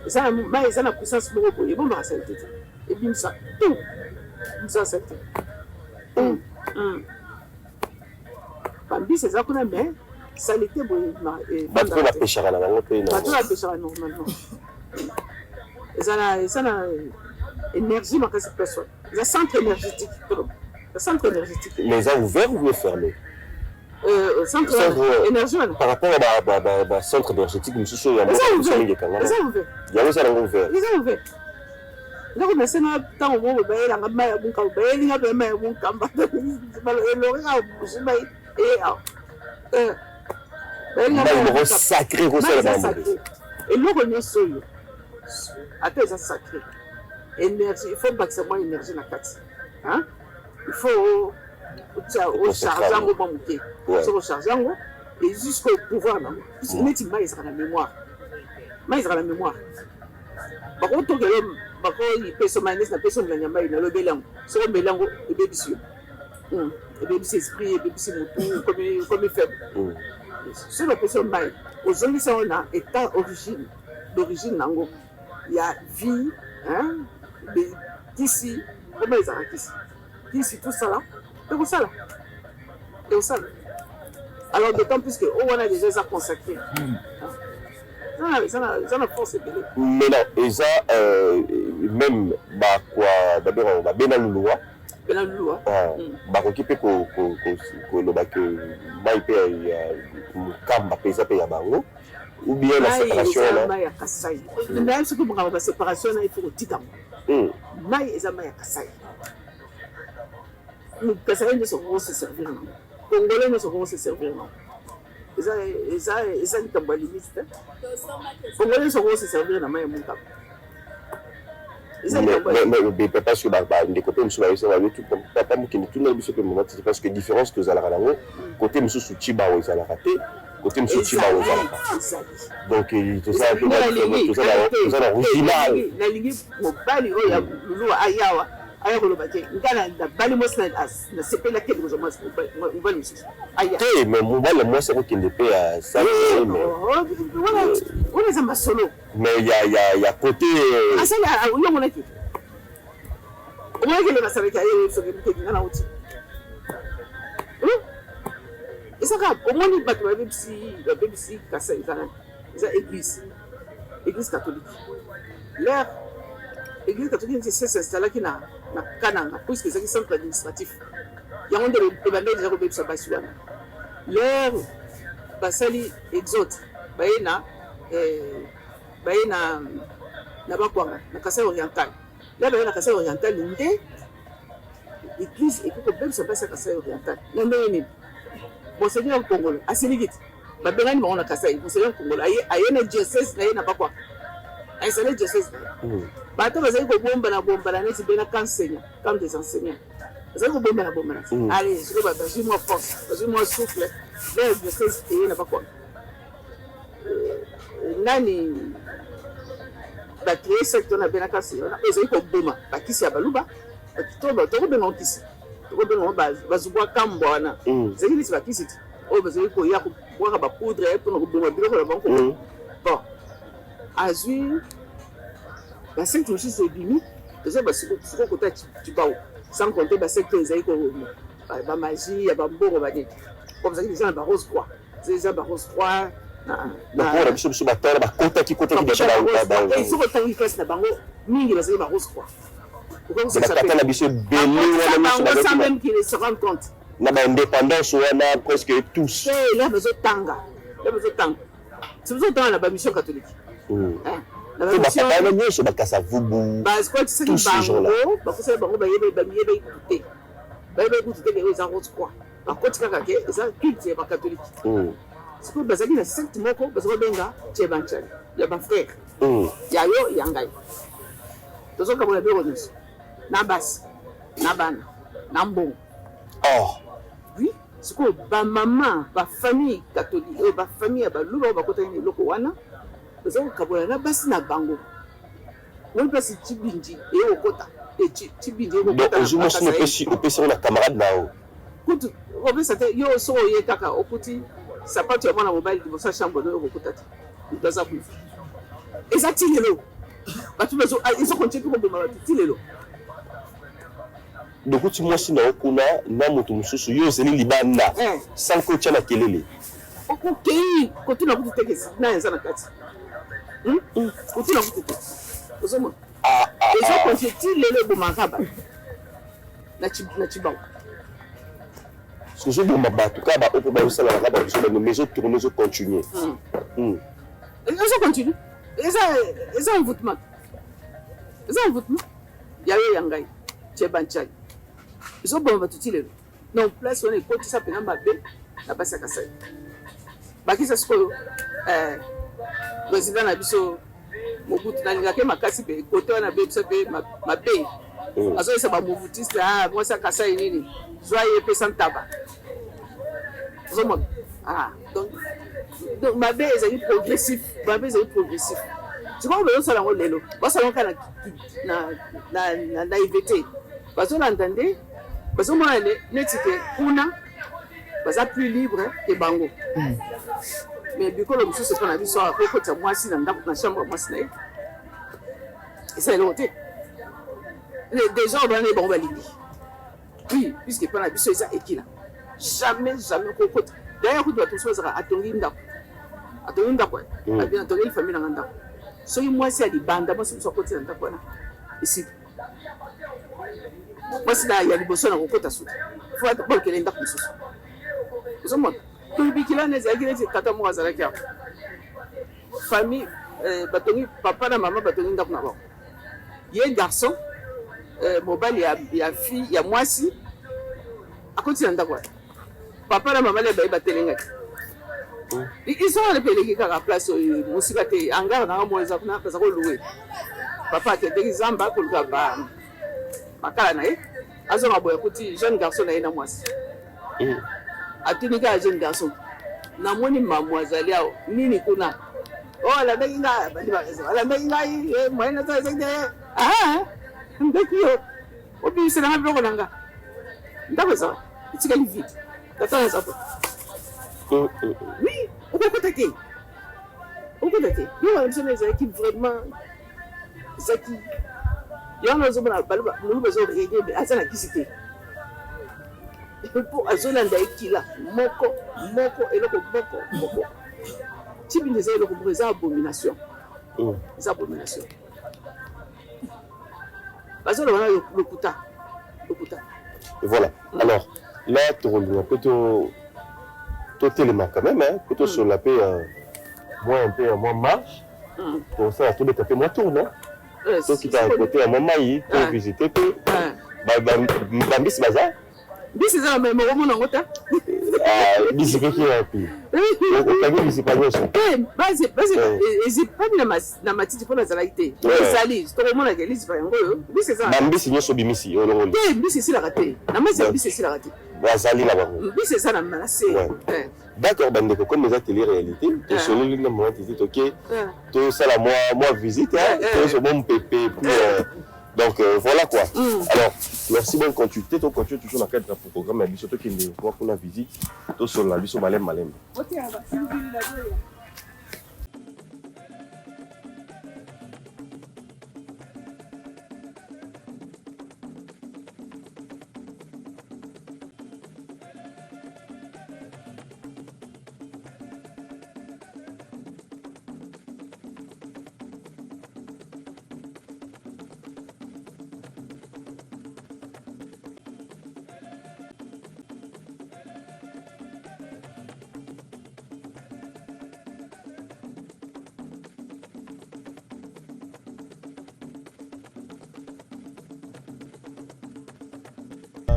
B: Eza mai, eza na puissance moko boye, ebombaka saleté te, ebimisa tout, ebimisa saleté. Bambisi eza kuna, mais saleté boye.
C: Bato mpe bapeshaka na bango mpe.
B: Bato bapeshaka normalement. Eza na énergie makasi, place wana eza centre énergétique, toloba centre énergétique.
C: Mais eza ouvert ou bien fermé?
B: Centre énergie wana
C: par rapport à ba centre énergétique mosusu oyo ya mingi ekangama, yango eza nango ouvert?
B: Eza ouvert. Ndako nasenga ntango moko bayelanga mai ya Munkamba, bayelinga mpe mai ya Munkamba, elori kaka busu mai eye awa.
C: Mai moko sacré kosala.
B: Sacré. Eloko nyonso oyo ata eza sacré, énergie, il faut bakisa mwa énergie na kati. Il faut ocharge yango mwa moke. Soki ocharge yango et jusqu'au pouvoir nango, neti mai ezalaka na mémoire, mai ezalaka na mémoire. Bakotokela, bakoyipesa mai, neti napesa milangi ya mai, nalobeli yango, soki omeli yango, ebebisi yo, ebebisi esprit, ebebisi motu, komi faible. Soki bapesi yo mai, ozongisa yango na état origine d'origine nango ya vie. Kisi koma ezalaka kisi, kisi tosala, ekosala, ekosala. Alors d'autant plus que oyo wana déjà eza consacré, eza na force ebele.
C: Maintenant eza même bakwa babengaka babena luluwa.
B: Bena luluwa.
C: Bakoki mpe koloba ke mai mpe ya Mokamba mpe eza mpe ya bango, ou bien na séparation wana?
B: Mai ya Kasai, nayebi soki makambo ba séparation wana, il faut kotika ngo. Mai eza mai ya Kasai. Kasai nyonso koko se servir nango, Congolais nyonso koko se servir nango. Eza likambo ya limite te. Congolais nyonso koko se servir na mai ya Mokamba.
C: Parce que bandeko mpe mosusu bayebisa babi: "Papa Mokende, tuna biso mpe mama Titi, parce que différence tozalaka nango, côté mosusu Tshibawu ezalaka te, côté mosusu Tshibawu ezalaka." Donc toza na original.
B: Nalingi mobali oyo ya Luluwa ayawa, aya koloba te: "Nga nabali mwasi, nasepelaki kozwa mwasi, mobali mosusu aya."
C: Te, mais mobali ya mwasi akokende mpe ya
B: Wana eza masolo.
C: Mais ya côté
B: Asali yo, monaki, omonaki ele basalaki aye soki mokeki nga nauti ezaka. Omoni bato babebisi Kasai, eza nani? Eza église catholique. L'heure église catholique neti s'installaki na Kananga, puisque ezalaki centre administratif, yango nde ebandaki deja kobebisa basi wana. L'heure basali exode, baye na Bakwanga, na Kasai Oriental. La baye na Kasai Oriental nde église ekoki kobebisa basi ya Kasai Oriental na ndenge nini? Monseigneur Kongolo asiliki te, babengani bango na Kasai. Monseigneur Kongolo aye na diocèse na ye na Bakwanga, ainstalle diocèse na ye. Bato bazali kobombana bombana neti bena kansenya, camp des enseignants, bazali kobombana bombana. Allez, sikoyo bazwi mwa force, bazwi mwa souffle. Le diocèse eye na Bakwanga, nani bacréer secte wana benaka wana oyo ezali koboma bakisi ya Baluba. Tokobenga kisi, tokobenga bazubwa kambwa wana, ezali neti bakisi ti oyo bazali koya kobwaka bapoudre mpona koboma biloko na bango. Bon, azwi basecte mosusu ebimi, eza basiko kota Tshibawu, sans compter basecte ezali bamagie ya bambongo, banini, bazalaki deja na barose croix, eza barose croix.
C: Na biso batala bakotaki kotaki
B: deja. Soki otangi classe na bango, mingi bazali barose croix.
C: Batata na biso ebele
B: wana sans même qu'ils se rendent compte.
C: Na baindépendance wana, presque tous.
B: La bazotanga, la bazotanga, si bazotanga na bamission catholique.
C: Bapapa wana nyonso bakasa vubu.
B: Bakotisaki bango, bakosaki bango, bayebaki kutu te, bayebaki kutu te ke oyo eza rose croix. Bakoti kaka ke eza culte ya bacatholique. Sikoyo bazalaki na secte moko baza kobenga Tiebanchali, ya bafrère ya yo ya ngai. Tozokabola biloko nyonso, na basi, na bana, na mbongo. Oui, sikoyo bamama, bafamille catholique oyo, bafamille ya Baluba oyo bakotaki na eloko wana, baza kokabola na basi na bango. Moi mpasi Tshibindi eye kokota, Tshibindi eye kokota.
C: Ozwi mwasi, opesi, opesi yango na camarade na yo.
B: Kutu opesa te. Yo soki oye kaka, okuti sapato ya mwana mobali liboso ya chambre no, okokuta te moto aza kuna. Eza ti lelo, bato ezokontinue mpe koboma bato ti lelo.
C: Dokuti mwasi na yo kuna na moto mosusu, yo ozali libanda sans que otya na kelele.
B: Okokei kotuna kutu te na eza na kati, kotuna kutu te. Ozomona, ezokontinue ti lelo, ebomaka bato na Tshibawu.
C: Parce que ozoboma bato kaka baoyo mpe bazosalaka kaka babiso bano, mais ezotourne, ezocontinue.
B: Ezocontinue, eza envoûtement, eza envoûtement ya yo ya ngai Tchebanchai, ezoboma bato ti lelo. Donc place wana ekotisa mpena mabe na basi ya Kasai. Bakisa sikoyo président na biso Mobutu, nalingaka ye makasi mpe kote wana abebisa mpe mabe. Azoyesa bamobutiste, ah, mwasi ya Kasai nini, zwa ye pesa ntaba, ozomona. Ah, donc mabe ezali progressif, mabe ezali progressif. Sikoyo bazosala yango lelo, basala yango kaka na naïveté, bazolanda nde bazomona neti ke kuna baza plus libre ke bango. Mais bikolo mosusu epa na biso awa, kokotisa mwasi na ndako, na chambre ya mwasi na ye, eza eloko te. Désordre wana bango balingi, oui, puisque epa na biso eza ekila, jamais, jamais kokota. D'ailleurs kutu bato mosusu bazalaka, atongi ndako, atongi ndako, atongeli famille nanga ndako, soki mwasi ya libanda, mwasi mosusu akoti na ndako wana, esili. Mwasi na ya liboso na kokota suki, fo bolokele ndako mosusu. Ozomona tolibikila wana ezalaki neti tata moko azalaki awa, famille batongi, papa na mama batongi ndako na bango. Ye garçon, mobali ya fille ya mwasi, akoti na ndako wana, papa na mama le baye batelengaki. Histoire wana mpe eleki kaka place oyo, mosika te, hangar nanga moko eza kuna, baza kolouer. Papa akendeki zamba koluka ba makala na ye, azonga boye, akuti jeune garçon na ye na mwasi. Atuni kaka jeune garçon: "Namoni mamu azali awa, nini kuna?" "Oyo alandaki ngai." Abandi baraison: "Alandaki ngai, moyen naza ezaki te. Ndeki yo obimiselanga biloko na nga." Ndako eza etikali vide, tata naza po. Oui, okokota te, okokota te. Biloko na biso na ezalaki vraiment, ezalaki yango. Nazomona moluba azorégner, aza na kisi te, mpo azolanda ekila moko moko, eloko moko moko. Tibindi eza eloko moko, eza abomination, eza abomination. Bazoloba na lokuta, lokuta.
C: Voilà. Alors là, tokolinga mpe totelema quand même, hein, mpe tosolola mpe mwa un peu ya mwa marche, tosala, tobeta mpe mwa tour, non? Tokita côté ya mwa mai, tovisite mpe bambisi baza.
B: Mbisi eza na mai moko, omona yango te.
C: Bisi mpe ki wapi? Okangi bisipa nyonso?
B: Basi ezipami na matiti mpo nazalaki te. Ezali, tokomonaka lizipa yango oyo mbisi eza.
C: Bambisi nyonso bimisi, olongoli?
B: Te, mbisi esilaka te na masi ya mbisi, esilaka te.
C: Bazali na bango.
B: Mbisi eza na se.
C: D'accord. Bandeko, comme eza télé réalité, tosololi na mama Titi, toke tosala mwa visite, tozo mwa mopepe, puis donc voilà quoi. Alors merci, bonne continuité. Tocontinue toujours na cadre ya programme ya biso. Tokende mwa kuna visite, tosolola biso malembe malembe.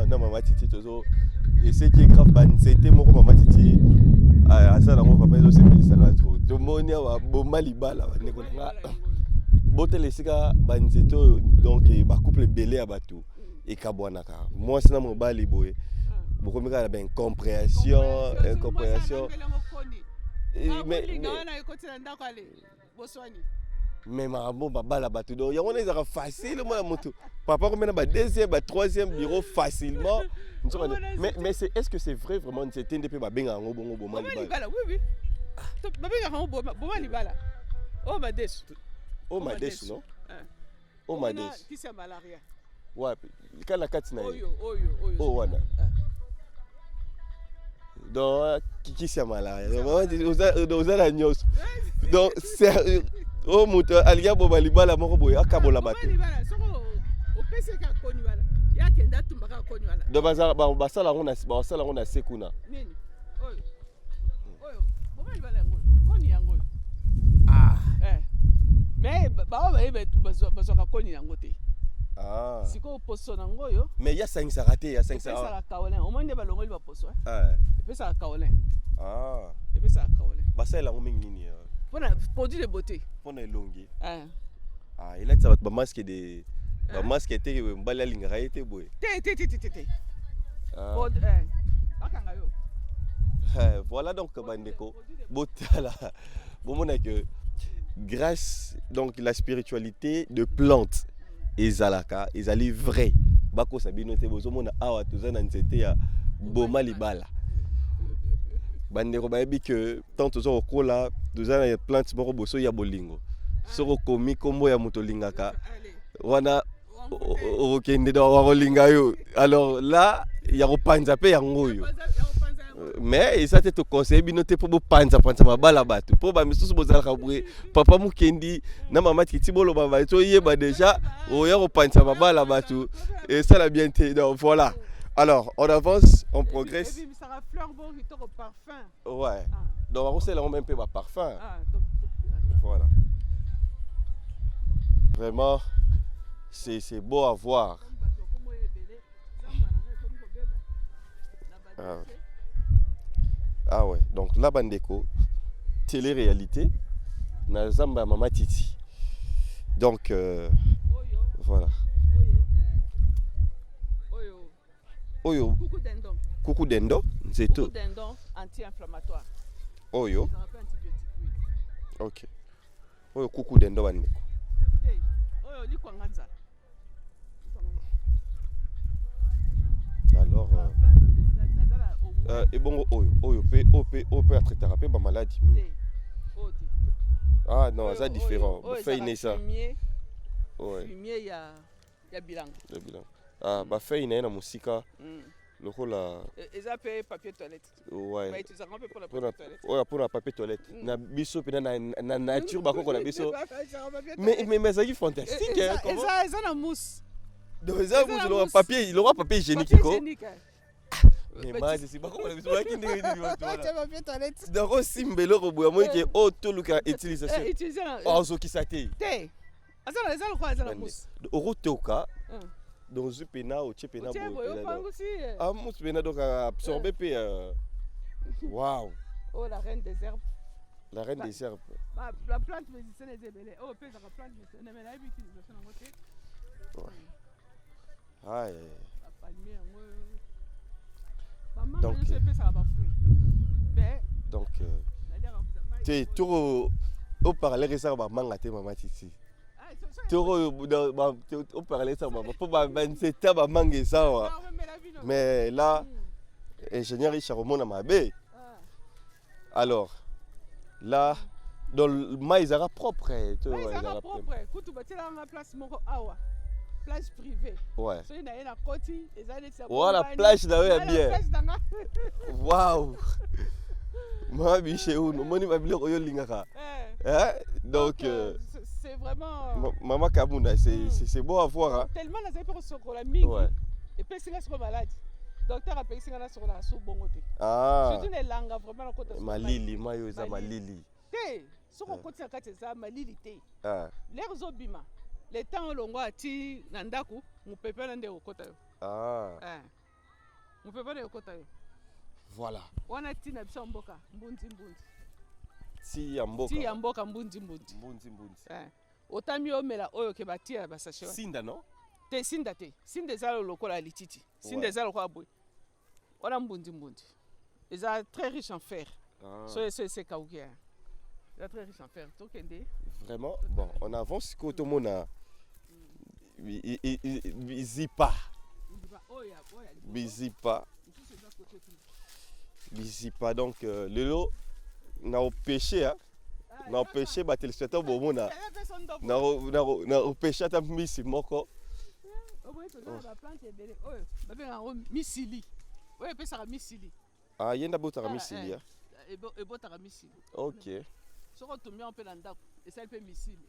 C: Na mama Titi, tozo eseki grave. Banzete moko mama Titi aza nango vraiment ezosepelisanga trop. Tomoni awa boma libala. Bandeko na nga, botala esika banzete oyo. Donc bacouple ebele ya bato ekabwanaka, mwasi na mobali boye, bokomi kaka na baincompréhension, incompréhension. Mais makambo babala bato, donc yango wana ezalaka facile. Omona motu papa komena ba deuxième, ba troisième bureau facilement. Mais c'est, est-ce que c'est vrai vraiment, nzete nde mpe babengaka yango bongo, boma
B: libala? Oui, babengaka yango boma libala, oyo madesu.
C: O madesu, non, o madesu.
B: Kisi ya malaria.
C: Wapi kala kati na ye?
B: Oyo, oyo, oyo.
C: Oyo wana, donc kisi ya malaria, oza na nyonso. Donc oyo moto alingi aboma libala moko boye, akabola bato.
B: Opeseka koni wana. Ye akende atumba kaka koni wana.
A: Donc basala yango na basala yango na se kuna.
B: Nini? Oyo. Oyo. Boma libala yango. Koni yango oyo.
A: Ah.
B: Eh. Mais baoyo bayebi bazwaka koni yango te.
A: Ah.
B: Sikoyo poso na yango oyo.
A: Mais ye asangisaka te, asangisaka.
B: Epesaka kaolin. Omoni nde balongoli baposo.
A: Eh.
B: Epesaka kaolin.
A: Ah.
B: Epesaka kaolin.
A: Basalela yango mingi nini?
B: Mpona produit de beauté.
A: Mpona elongi.
B: Eh.
A: Ah, elatisa bato bamasque de bamasque te, mobali alingaka ye te boye.
B: Te te te te te te.
A: Ah.
B: Bakanga yo.
A: Voilà donc bandeko, botala, bomona que grâce donc la spiritualité de plante ezalaka, ezali vrai. Bakosa bino te, bozomona awa toza na nzete ya boma libala. Bandeko bayebi que tant toza kokola, toza na plante moko boso ya bolingo. Soki okomi kombo ya moto olingaka wana, okokende wakolinga yo. Alors là ya kopanza mpe yango oyo, mais eza te toconseille bino te mpo bopanzapanza mabala bato, mpo bamisusu bozalaka boye, papa Mokendi na mama Titi, boloba bato oyeba déjà oya kopanza mabala bato, esala bien te. Donc voilà, alors on avance, on progresse. Ouais, donc bakosala yango même mpe baparfum. Voilà, vraiment c'est beau à voir. Ah. Ah ouais, donc là bandeko, télé-réalité na zamba ya mama Titi. Donc voilà. Oyo kuku dendo, nzeto
B: anti-inflammatoire.
A: Oyo. Ok. Oyo kuku dendo, bandeko.
B: Oyo likwanga nzala.
A: Alors ebongo oyo, oyo mpe, oyo mpe, oyo mpe atraitaka mpe bamaladi mingi. Ah non, aza différent, bafeuille na eza
B: ouais. Fumier ya bilanga.
A: Ya bilanga. Ah, bafeuille na ye na mosika lokola
B: Eza mpe papier toilette.
A: Ouais.
B: Bautilisaka mpe mpona papier toilette.
A: Oyo mpona papier toilette na biso mpena na nature, bakoko na biso, mais ezalaki fantastique.
B: Eza na mousse.
A: Donc eza mousse lokola papier, lokola papier hygiénique ko. Mais mazi bakoko na biso bayaki ndenge nini bato wana?
B: Papier toilette.
A: Donc osimba eloko boye, amoni ke oyo toluka utilisation, ozokisa te.
B: Te, eza lokola eza na mousse.
A: Okotoka donc ozwi mpena, otie mpena boye, ah, mousse mpena, donc absorbe mpe. Wow.
B: Oh, la reine des herbes.
A: La reine des herbes.
B: La plante médicinale eza ebele. Oyo mpe ezaka plante médicinale, mais nayebi utilisation yango te. Bapalmier yango, bamanga nyonso epesaka bafruit, mais
A: Donc te, toko oparler ezaka bamanga te, mama Titi. Toko oparler ezaka bama mpo banzete ya bamanga eza awa, mais là ingénieur Richard omona mabe. Alors là donc mai ezalaka propre.
B: Ezalaka propre kutu, batielanga place moko awa, plage privée. Soki na ye na koti, eza neti
A: Voilà, plage na yo ya bien. Wow, mama Biche, omoni babiloko oyo olingaka. Donc
B: c'est vraiment
A: mama Kamuna, c'est beau à voir, hein?
B: Tellement nazali mpe kosokola mingi, epesi nga sikoyo maladi. Docteur apekisi nga nasokola su bongo te. Surtout na elanga, vraiment nakota.
A: Malili, mai oyo eza malili.
B: Te, soki okoti na kati eza malili te. L'air ezobima, le temps olongwa ati na ndako, mopepe wana nde ekokota yo. Mopepe wana ekokota yo.
A: Voilà.
B: Wana ntina biso ya mboka, mbunzi mbunzi.
A: Ti ya mboka.
B: Ti ya mboka, mbunzi mbunzi.
A: Mbunzi mbunzi.
B: Otami omela oyo ke batia ya basachet.
A: Sinda non?
B: Te, sinda te. Sinda eza lokola ya lititi, sinda eza lokola boye. Wana mbunzi mbunzi eza très riche en fer. So ese ekauki, eza très riche en fer. Tokende.
A: Vraiment, bon, on avance sikoyo, tomona bizipa, bizipa, bizipa. Donc lelo na opêche, na opêche batéléspectateur, bomona na opêche ata mbisi moko.
B: Babengaka misili, oyo epesaka misili.
A: Ah, ye nde abotaka misili?
B: Ebotaka misili. Soki otumbi yango mpe na ndako, esali mpe misili,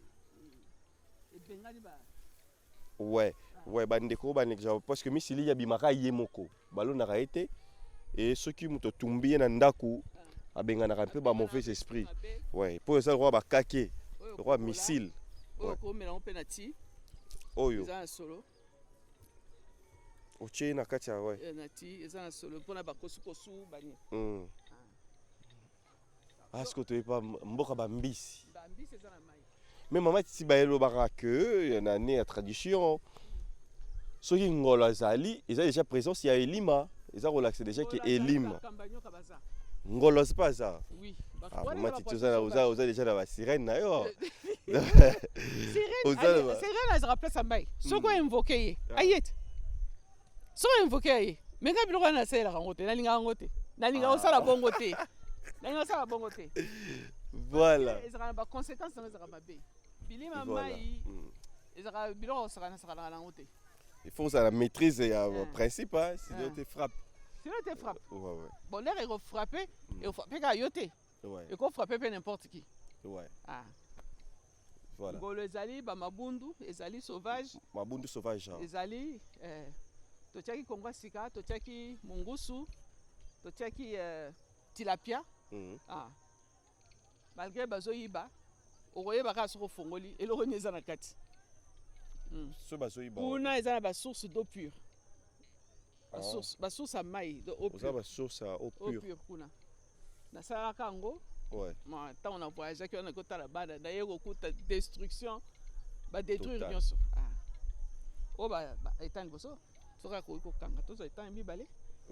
B: ebengani ba
A: Ouais, ouais, bandeko ba parce que misili abimaka ye moko, balonaka ye te. Et soki moto atumbi ye na ndako, abenganaka mpe ba mauvais esprit. Ouais, mpo eza lokola bakake, lokola missile.
B: Oyo okomela yango mpe na ti.
A: Oyo.
B: Eza na solo.
A: Otie na kati ya ouais.
B: Na ti eza na solo mpona bakosukosu bani.
A: Ah, sikoyo toyebi mboka bambisi.
B: Bambisi eza na mai.
A: Mais mama Titi bayelobaka que na ne ya tradition soki ngolo azali eza déjà présence ya elima, eza kolakisa déjà ke elima ngolo aza mpe aza.
B: Oui.
A: Ah, mama Titi oza déjà na basirène na yo.
B: Sirène azalaka place ya mai. Soki oinvoke ye aye te, soki oinvoke aye. Me ngai biloko wana nasalelaka yango te, nalingaka yango te, nalingaka kosala bongo te, nalingaka kosala bongo te.
A: Voilà.
B: Ezalaka na baconséquence nango, ezalaka mabe. Bilima mai ezalaka biloko kosakana nango te.
A: Il faut ozala maîtrise ya principe, hein, sinon te frappe.
B: Sinon te frappe.
A: Ouais.
B: Bon, l'air ekofrappe, ekofrappe kaka yo te, ekofrappe mpe n'importe qui. Ah.
A: Voilà.
B: Ngolo ezali, bamabundu ezali sauvage.
A: Mabundu sauvage.
B: Ezali totiaki kongo sika, totiaki mungusu, totiaki tilapia. Ah. Malgré bazoyiba, okoyeba kaka soki ofongoli eloko nini eza na kati.
A: So bazoyiba.
B: Kuna eza na basource d'eau pure, basource ya mai.
A: Oza basource ya eau
B: pure. Pure kuna nasalaka yango. Ntango na voyageaki wana kotala bana, naye kokuta destruction, badétruire nyonso oyo etang liboso. Soki akoki kokanga, tozwa etang mibale.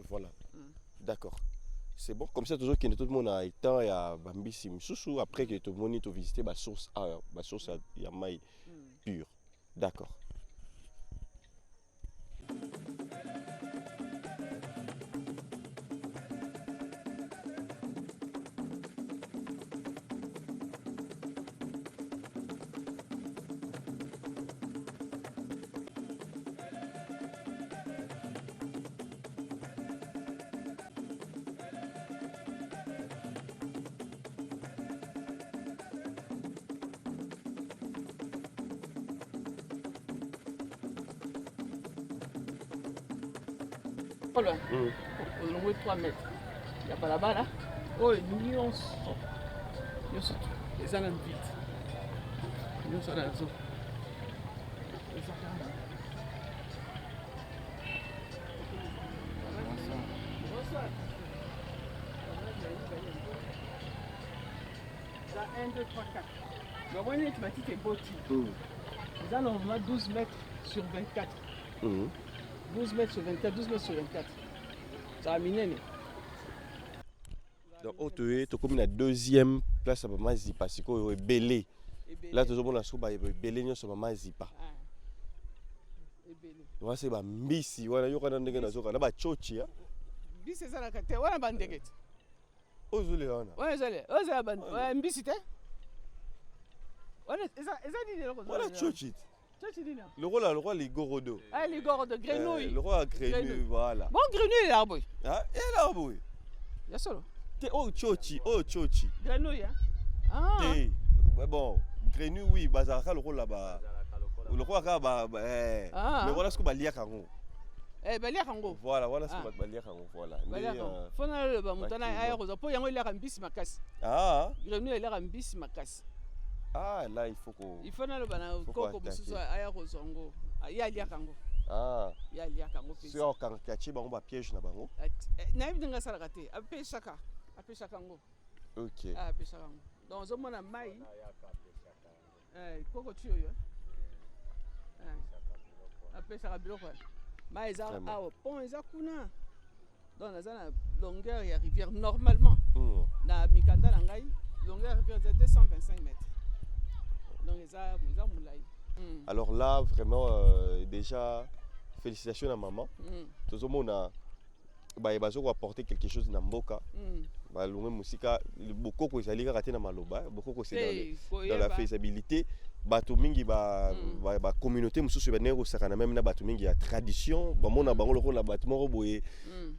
A: Voilà, d'accord, c'est bon. Comme ça tozokende tomona étang ya bambisi misusu, après que tomoni tovisite basource, ah, basource ya mai pure. D'accord.
B: Olongwe 3 mètres ya balabala, oyo nyonso nyonso eza na vide, nyonso na zo eza kaka. Bonsoir. Eza 1, 2, 3, 4. Bamoni neti matiti eboti. Eza normalement 12 mètres sur 24. 12 mètres sur 24, 12 mètres sur 24. Ezala minene.
A: Donc oyo toye, tokomi na deuxième place ya bamazipa. Sikoyo ebele la tozomona siko ebele nyonso bamazipa.
B: Ebele.
A: Wana se bambisi wana, yokana ndenge nazoka na bacoci.
B: Mbisi ezalaka te wana, bandeke te.
A: Oyo ozolela wana.
B: Wana ezali, oyo ezala mbisi te. Wana eza nini eloko?
A: Wana coci.
B: Coci nini?
A: Lokola ligorodo.
B: Ah, ligorodo, grenouille.
A: Lokola grenouille, voilà.
B: Bon, grenouille elaka boye.
A: Elaka boye.
B: Ya solo?
A: Te, oyo coci, oyo coci.
B: Grenouille.
A: Ah. Te, bon, grenouille oui, bazalaka lokola ba lokola kaka ba, mais wana siko baliaka yango.
B: Baliaka yango.
A: Voilà, wana siko bato baliaka yango, voilà.
B: Nde fo naloba moto wana aya kozwa, mpo yango eliaka mbisi makasi. Grenouille eliaka mbisi makasi.
A: Ah, là il faut ko
B: Il faut naloba na koko mosusu aya kozwa yango, ye aliaka yango. Ye aliaka yango.
A: Soki akokanga, atie bango bapiège na bango.
B: Nayebi ndenge asalaka te, apesaka yango. Apesaka yango. Donc ozomona mai, koko ti oyo apesaka biloko. Mai eza awa, pont eza kuna. Donc naza na longueur ya rivière, normalement na mikanda na ngai, longueur ya rivière eza 225 mètres. Donc eza molai.
A: Alors là vraiment, déjà félicitations na maman. Tozomona baye bazo apporter quelque chose na mboka. Balongwe mosika, bokoko ezali kaka te na maloba, bokoko c'est dans la faisabilité. Bato mingi bacommunauté mosusu bandenge kosakana même na bato mingi ya tradition, bamona bango lokola bato moko boye,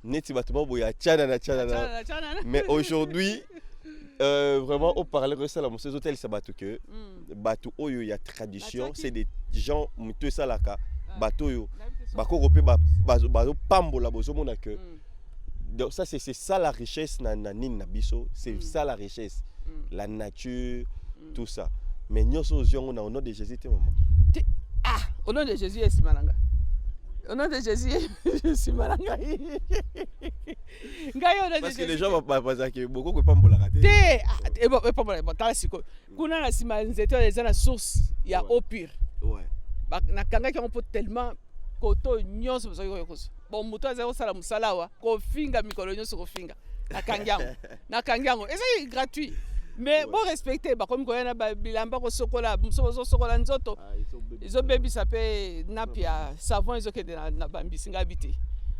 A: neti bato moko boye ya tiana na tiana. Mais aujourd'hui, vraiment haut-parleur esala mosusu, ezotalisa bato ke bato oyo ya tradition, c'est des gens moto esalaka. Bato oyo bakoko mpe bazopambola, bozomona que donc ça, c'est ça la richesse na nini na biso, c'est ça la richesse, la nature, tout ça. Mais nyonso ozwi yango na au nom de Jésus te, mama?
B: Ah, au nom de Jésus esima na nga, au nom de Jésus esima na ngai, ngai au nom de
A: Parce que
B: Jésus.
A: Les gens bazalaki bokoko epambolaka te.
B: Te, ah, epambola. Bon, tala sikoyo, kuna na nsima ya nzete oyo eza na source ya eau pure. Nakangaki yango mpo tellement koto nyonso bazalaki koya kozwa. Bon, moto azali kosala mosala awa, kofinga mikolo nyonso, kofinga. Nakangi yango, nakangi yango, ezali gratuit, mais bo respecte. Bakomi koya na bilamba kosokola, mosusu bazosokola nzoto.
A: Ah,
B: ezobebisa mpe nappe ya savon, ezokende na bambisi. Ngai bi te,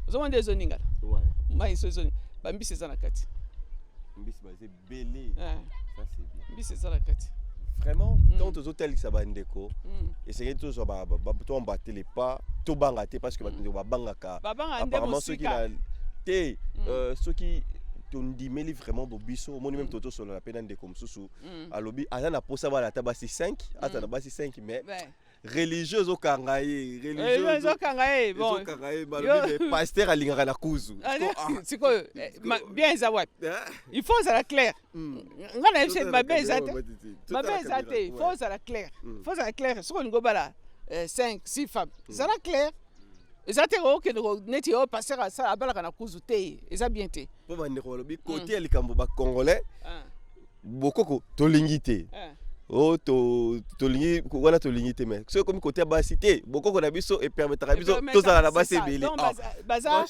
B: ozomona nde ezoningana. Mai so ezoni, bambisi eza na kati.
A: Mbisi baza ebele. Ça, c'est bien.
B: Mbisi eza na kati.
A: Vraiment, tant tozotalisa bandeko, esengeli tozwa toemboîter les pas, tobanga te, parce que bato ndeko babangaka.
B: Babanga nde
A: Apparemment soki
B: mosika.
A: na te, soki tondimeli vraiment bo biso, omoni même totosolola mpe na ndeko mosusu, alobi aza na posa bana ata basi 5, aza na basi 5, mais religieux ezokanga ye.
B: Religieux ezokanga ye, bon.
A: Ezokanga ye, balobi mais pasteur alingaka na kuzu.
B: Sikoyo bien eza wapi? Il faut ozala clair. Nga na yebi mabe eza te, mabe eza te. Il faut ozala clair, faut ozala clair. Soki olingi obala 5, 6 femmes, ezala clair. Eza te okende neti oyo pasteur asala, abalaka na kuzu te, eza bien te.
A: Mpo bandeko balobi kote ya likambo bacongolais, bokoko tolingi te, o tolingi wana, tolingi te. Mais soki ekomi kote ya basi te, bokoko na biso epermetaka biso tozala na basi ebele.
B: Baza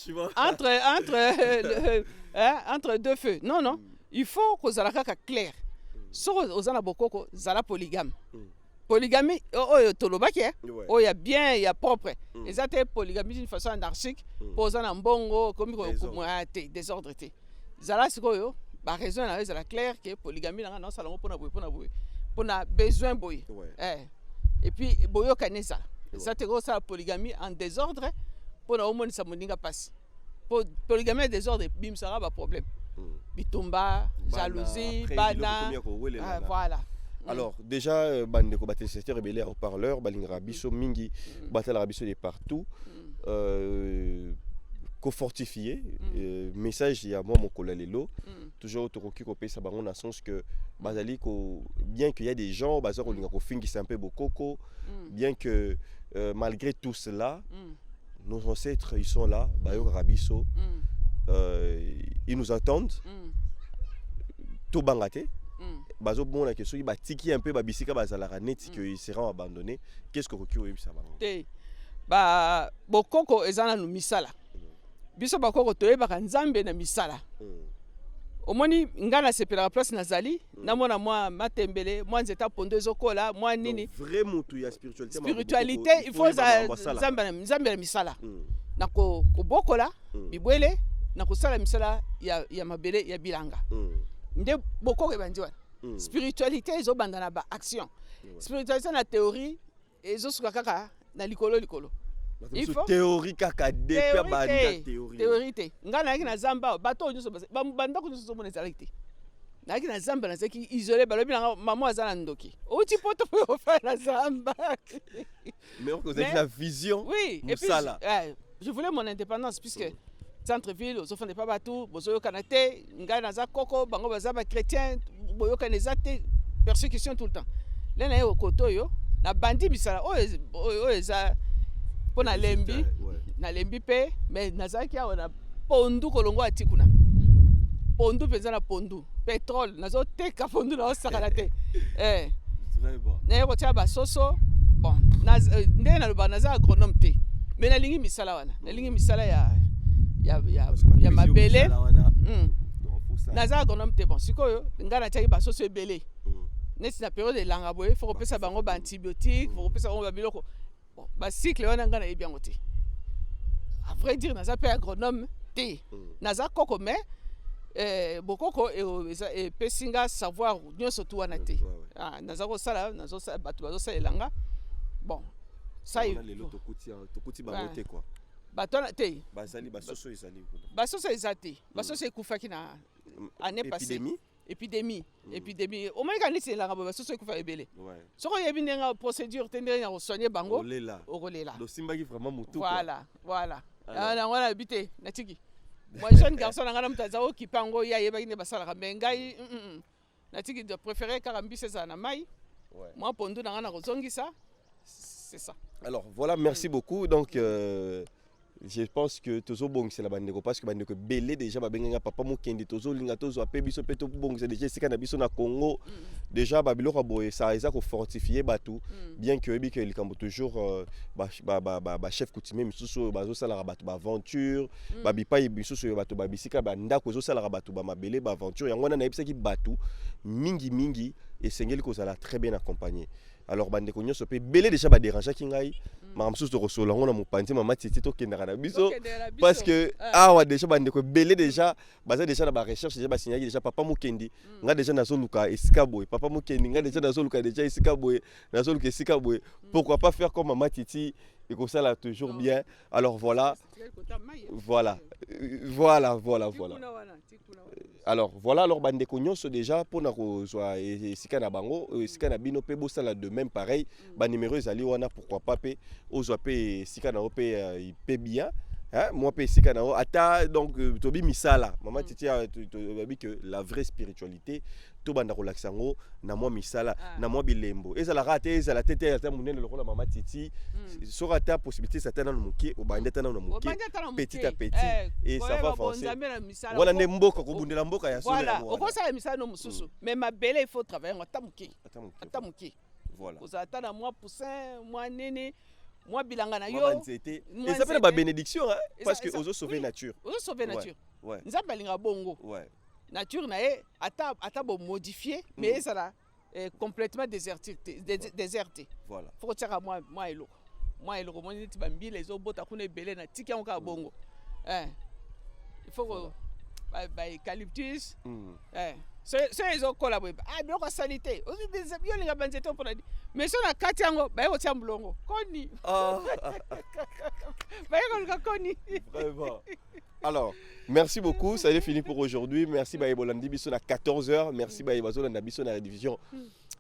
B: entre deux feux. Non, non, il faut kozala kaka clair. Soki oza na bokoko, zala polygame. Polygamie oyo tolobaki, oyo ya bien, ya propre, eza te polygamie d'une façon anarchique mpo oza na mbongo, okomi te, désordre te. Zala sikoyo baraison na yo ezala claire que polygamie na nga, naosala yango mpona boye, mpona boye, mpona besoin boye. Et puis boyokani ezala. Eza te kosala polygamie en désordre mpona omonisa moninga mpasi. Polygamie ya désordre ebimisaka baproblème, bitumba, jalousie, bana, voilà.
A: Alors déjà, bandeko batéléspectateurs ebele ya haut-parleur balingaka biso mingi, batalaka biso de partout, kofortifie message ya mwa mokolo ya lelo, toujours tokoki kopesa bango na sens que bazali ko, bien qu'il y a des gens baza kolinga kofingisa mpe bokoko, bien que malgré tout cela, nos ancêtres, ils sont là, bayokaka biso, ils nous attendent. Tobanga te. Bazomona ke soki batiki un peu babisika bazalaka neti ke ils seront abandonnés. Qu'est-ce que okoki oyebisa bango?
B: Te, ba bokoko eza nanu misala. Biso bakoko toyebaka Nzambe na misala. Omoni, ngai nasepelaka place nazali, namona mwa matembele, mwa nzete ya pondo ezokola, mwa nini.
A: Vrai mutu ya spiritualité.
B: Spiritualité, il faut Nzambe na misala, na kobokola bibwele, na kosala misala ya mabele, ya bilanga. Nde bokoko ebandi wana. Spiritualité ezobanda na baaction. Spiritualité na théorie ezosuka kaka na likolo likolo.
A: Il faut théorie kaka depuis banda théorie.
B: Théorie te. Ngai nayaki na zamba, bato oyo nyonso, bandako nyonso ozomona ezalaki te. Nayaki na zamba, nazalaki isolé. Balobi nanga mama aza na ndoki, outi poto mpo ofala na zamba.
A: Mais ozalaki na vision.
B: Oui, et puis je voulais mon indépendance, puisque centre ville ozofanda epa bato, bozoyokana te. Ngai naza koko, bango baza bachrétien, boyokana eza te, persécution tout le temps. Nde naye kote oyo, nabandi misala oyo eza mpo nalembi, nalembi mpe. Mais nazalaki awa na pondu, kolongo ati kuna pondu mpenza, na pondu pétrole, nazoteka pondu, naosakana te. Naye kotia basoso. Bon, ndenge nalobaka, naza agronome te, mais nalingi misala wana, nalingi misala ya mabele. Naza agronome te. Bon, sikoyo ngai natiaki basoso ebele. Neti na période elanga boye, faut kopesa bango baantibiotique, faut kopesa bango babiloko. Bon, bacycle wana ngai nayebi yango te. À vrai dire, naza mpe agronome te, naza koko, mais bokoko epesi nga savoir nyonso tu wana te. Naza kosala, nazosala, bato bazosalela nga. Bon,
A: ça lelo tokuti bango te quoi.
B: Bato wana te.
A: Bazali, basoso ezali?
B: Basoso eza te. Basoso ekufaki na année passée. Épidémie, épidémie. Omoni kaka neti elanga boye, basoso ekufa ebele. Soki oyebi ndenge procédure te, ndenge ya kosoigner bango,
A: olela.
B: Okolela.
A: Osimbaki vraiment motu quoi.
B: Voilà.
A: Alors.
B: Yango nalobi te, natiki moi jeune garçon na ngai na moto aza okipe yango, ye ayebaki nde basalaka, mais ngai natiki de préféré kaka mbisi ezala na mai, mwa pondu na ngai na kozongisa, c'est ça.
A: Alors voilà, merci beaucoup. Donc je pense que tozobongisela bandeko, parce que bandeko ebele déjà babenganga: "Papa Mokendi, tozolinga tozwa mpe biso mpe tobongisa déjà esika na biso na Congo." Déjà babiloko ya boye, ça eza kofortifie bato, bien que oyebi ke likambo toujours bachef coutumier misusu oyo bazosalaka bato baaventure, babipai misusu oyo bato babisika bandako ezosalaka bato bamabele baaventure. Yango wana nayebisaki bato mingimingi, esengeli kozala très bien accompagné. Alors bandeko nyonso mpe ebele déjà baderangeaki ngai. Makambo mosusu tokosolola yango na mopanzi. Mama Titi, tokendaka na biso,
B: Tokendela biso.
A: parce que awa déjà bandeko ebele déjà baza déjà na barecherche, déjà basignaki déjà: "Papa Mokendi, nga déjà nazoluka esika boye. Papa Mokendi, nga déjà nazoluka déjà esika boye, nazoluka esika boye." Pourquoi pas faire comme Mama Titi? Ekosala toujours bien. Alors voilà.
B: Tikali kota mai, eh.
A: Voilà.
B: Tikuna wana, tikuna wana.
A: Alors voilà, alors bandeko nyonso déjà mpona kozwa esika na bango, esika na bino mpe bosala de même pareil. Banuméro ezali wana. Pourquoi pas mpe ozwa mpe esika na yo mpe mpe bien, hein, moi mpe esika na yo ata. Donc tobi misala mama Titi, toyebi que la vraie spiritualité, tobanda kolakisa yango na mwa misala, na mwa bilembo. Ezalaka te, ezala te te ata monene lokola mama Titi. Soki ata possibilité eza, ata nano moke, obandi ata nano na moke,
B: Obandi ata na moke.
A: petit à petit,
B: Eh,
A: et ça va
B: koyeba
A: avancer.
B: bonzambe na misala.
A: Wana nde mboka, kobundela mboka ya solo.
B: Voilà.
A: Yango wana.
B: Okosala misala no mosusu, mais mabele, il faut travailler yango ata moke.
A: Ata moke.
B: Ata moke.
A: Voilà.
B: Kozala ata na mwa poussin, mwa nini, mwa bilanga na
A: mwa
B: yo.
A: Banzete
B: Mwa
A: eza mpe na
B: nzete.
A: babénédiction, hein, parce que ozosauve nature.
B: Ozosauve nature. Nzambe alingaka bongo. Nature na ye, ata bomodifie, mais ezala complètement désertique te, désert te. Faut kotiaka mwa eloko, mwa eloko. Moni neti bambila ezobota kuna ebele, na tiki yango kaka bongo. Il faut ko ba eucalyptus. So ezokola boye, ah, biloko asali te. Yo olinga banzete mpona nini? Mais so na kati yango baye kotia molongo koni, baye koluka koni.
A: Vraiment. Alors, merci beaucoup. Ça y est, fini pour aujourd'hui. Merci baye bolandi biso na 14h. Merci baye bazolanda biso na division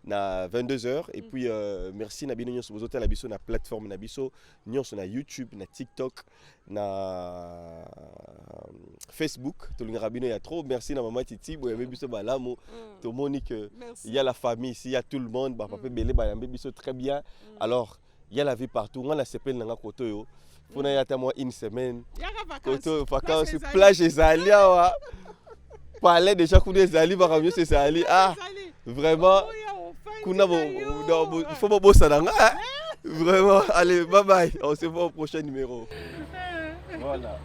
A: na 22h. Et puis, merci na bino nyonso bozotala biso na plateforme na biso nyonso, na YouTube, na TikTok, na Facebook. Tolingaka bino ya trop. Merci na Mama Titi, boyambi biso malamu. Tomoni que
B: Merci.
A: il y a la famille ici, il y a tout le monde. Ba papa belé bayambi biso très bien. Alors, il y a la vie partout. Nga nasepeli nanga koto yo. Mpona ya ata mwa une semaine.
B: Yaka vacances.
A: Koto vacances,
B: Place ezali.
A: Plage ezali awa. Palais déjà kuna ezali, makambo nyonso ezali. Ah,
B: Ezali.
A: vraiment
B: Oya, ofandi
A: kuna bo,
B: na yo.
A: non, il faut bobosana nga, hein. Vraiment, allez, bye bye. On se voit au prochain numéro. Voilà.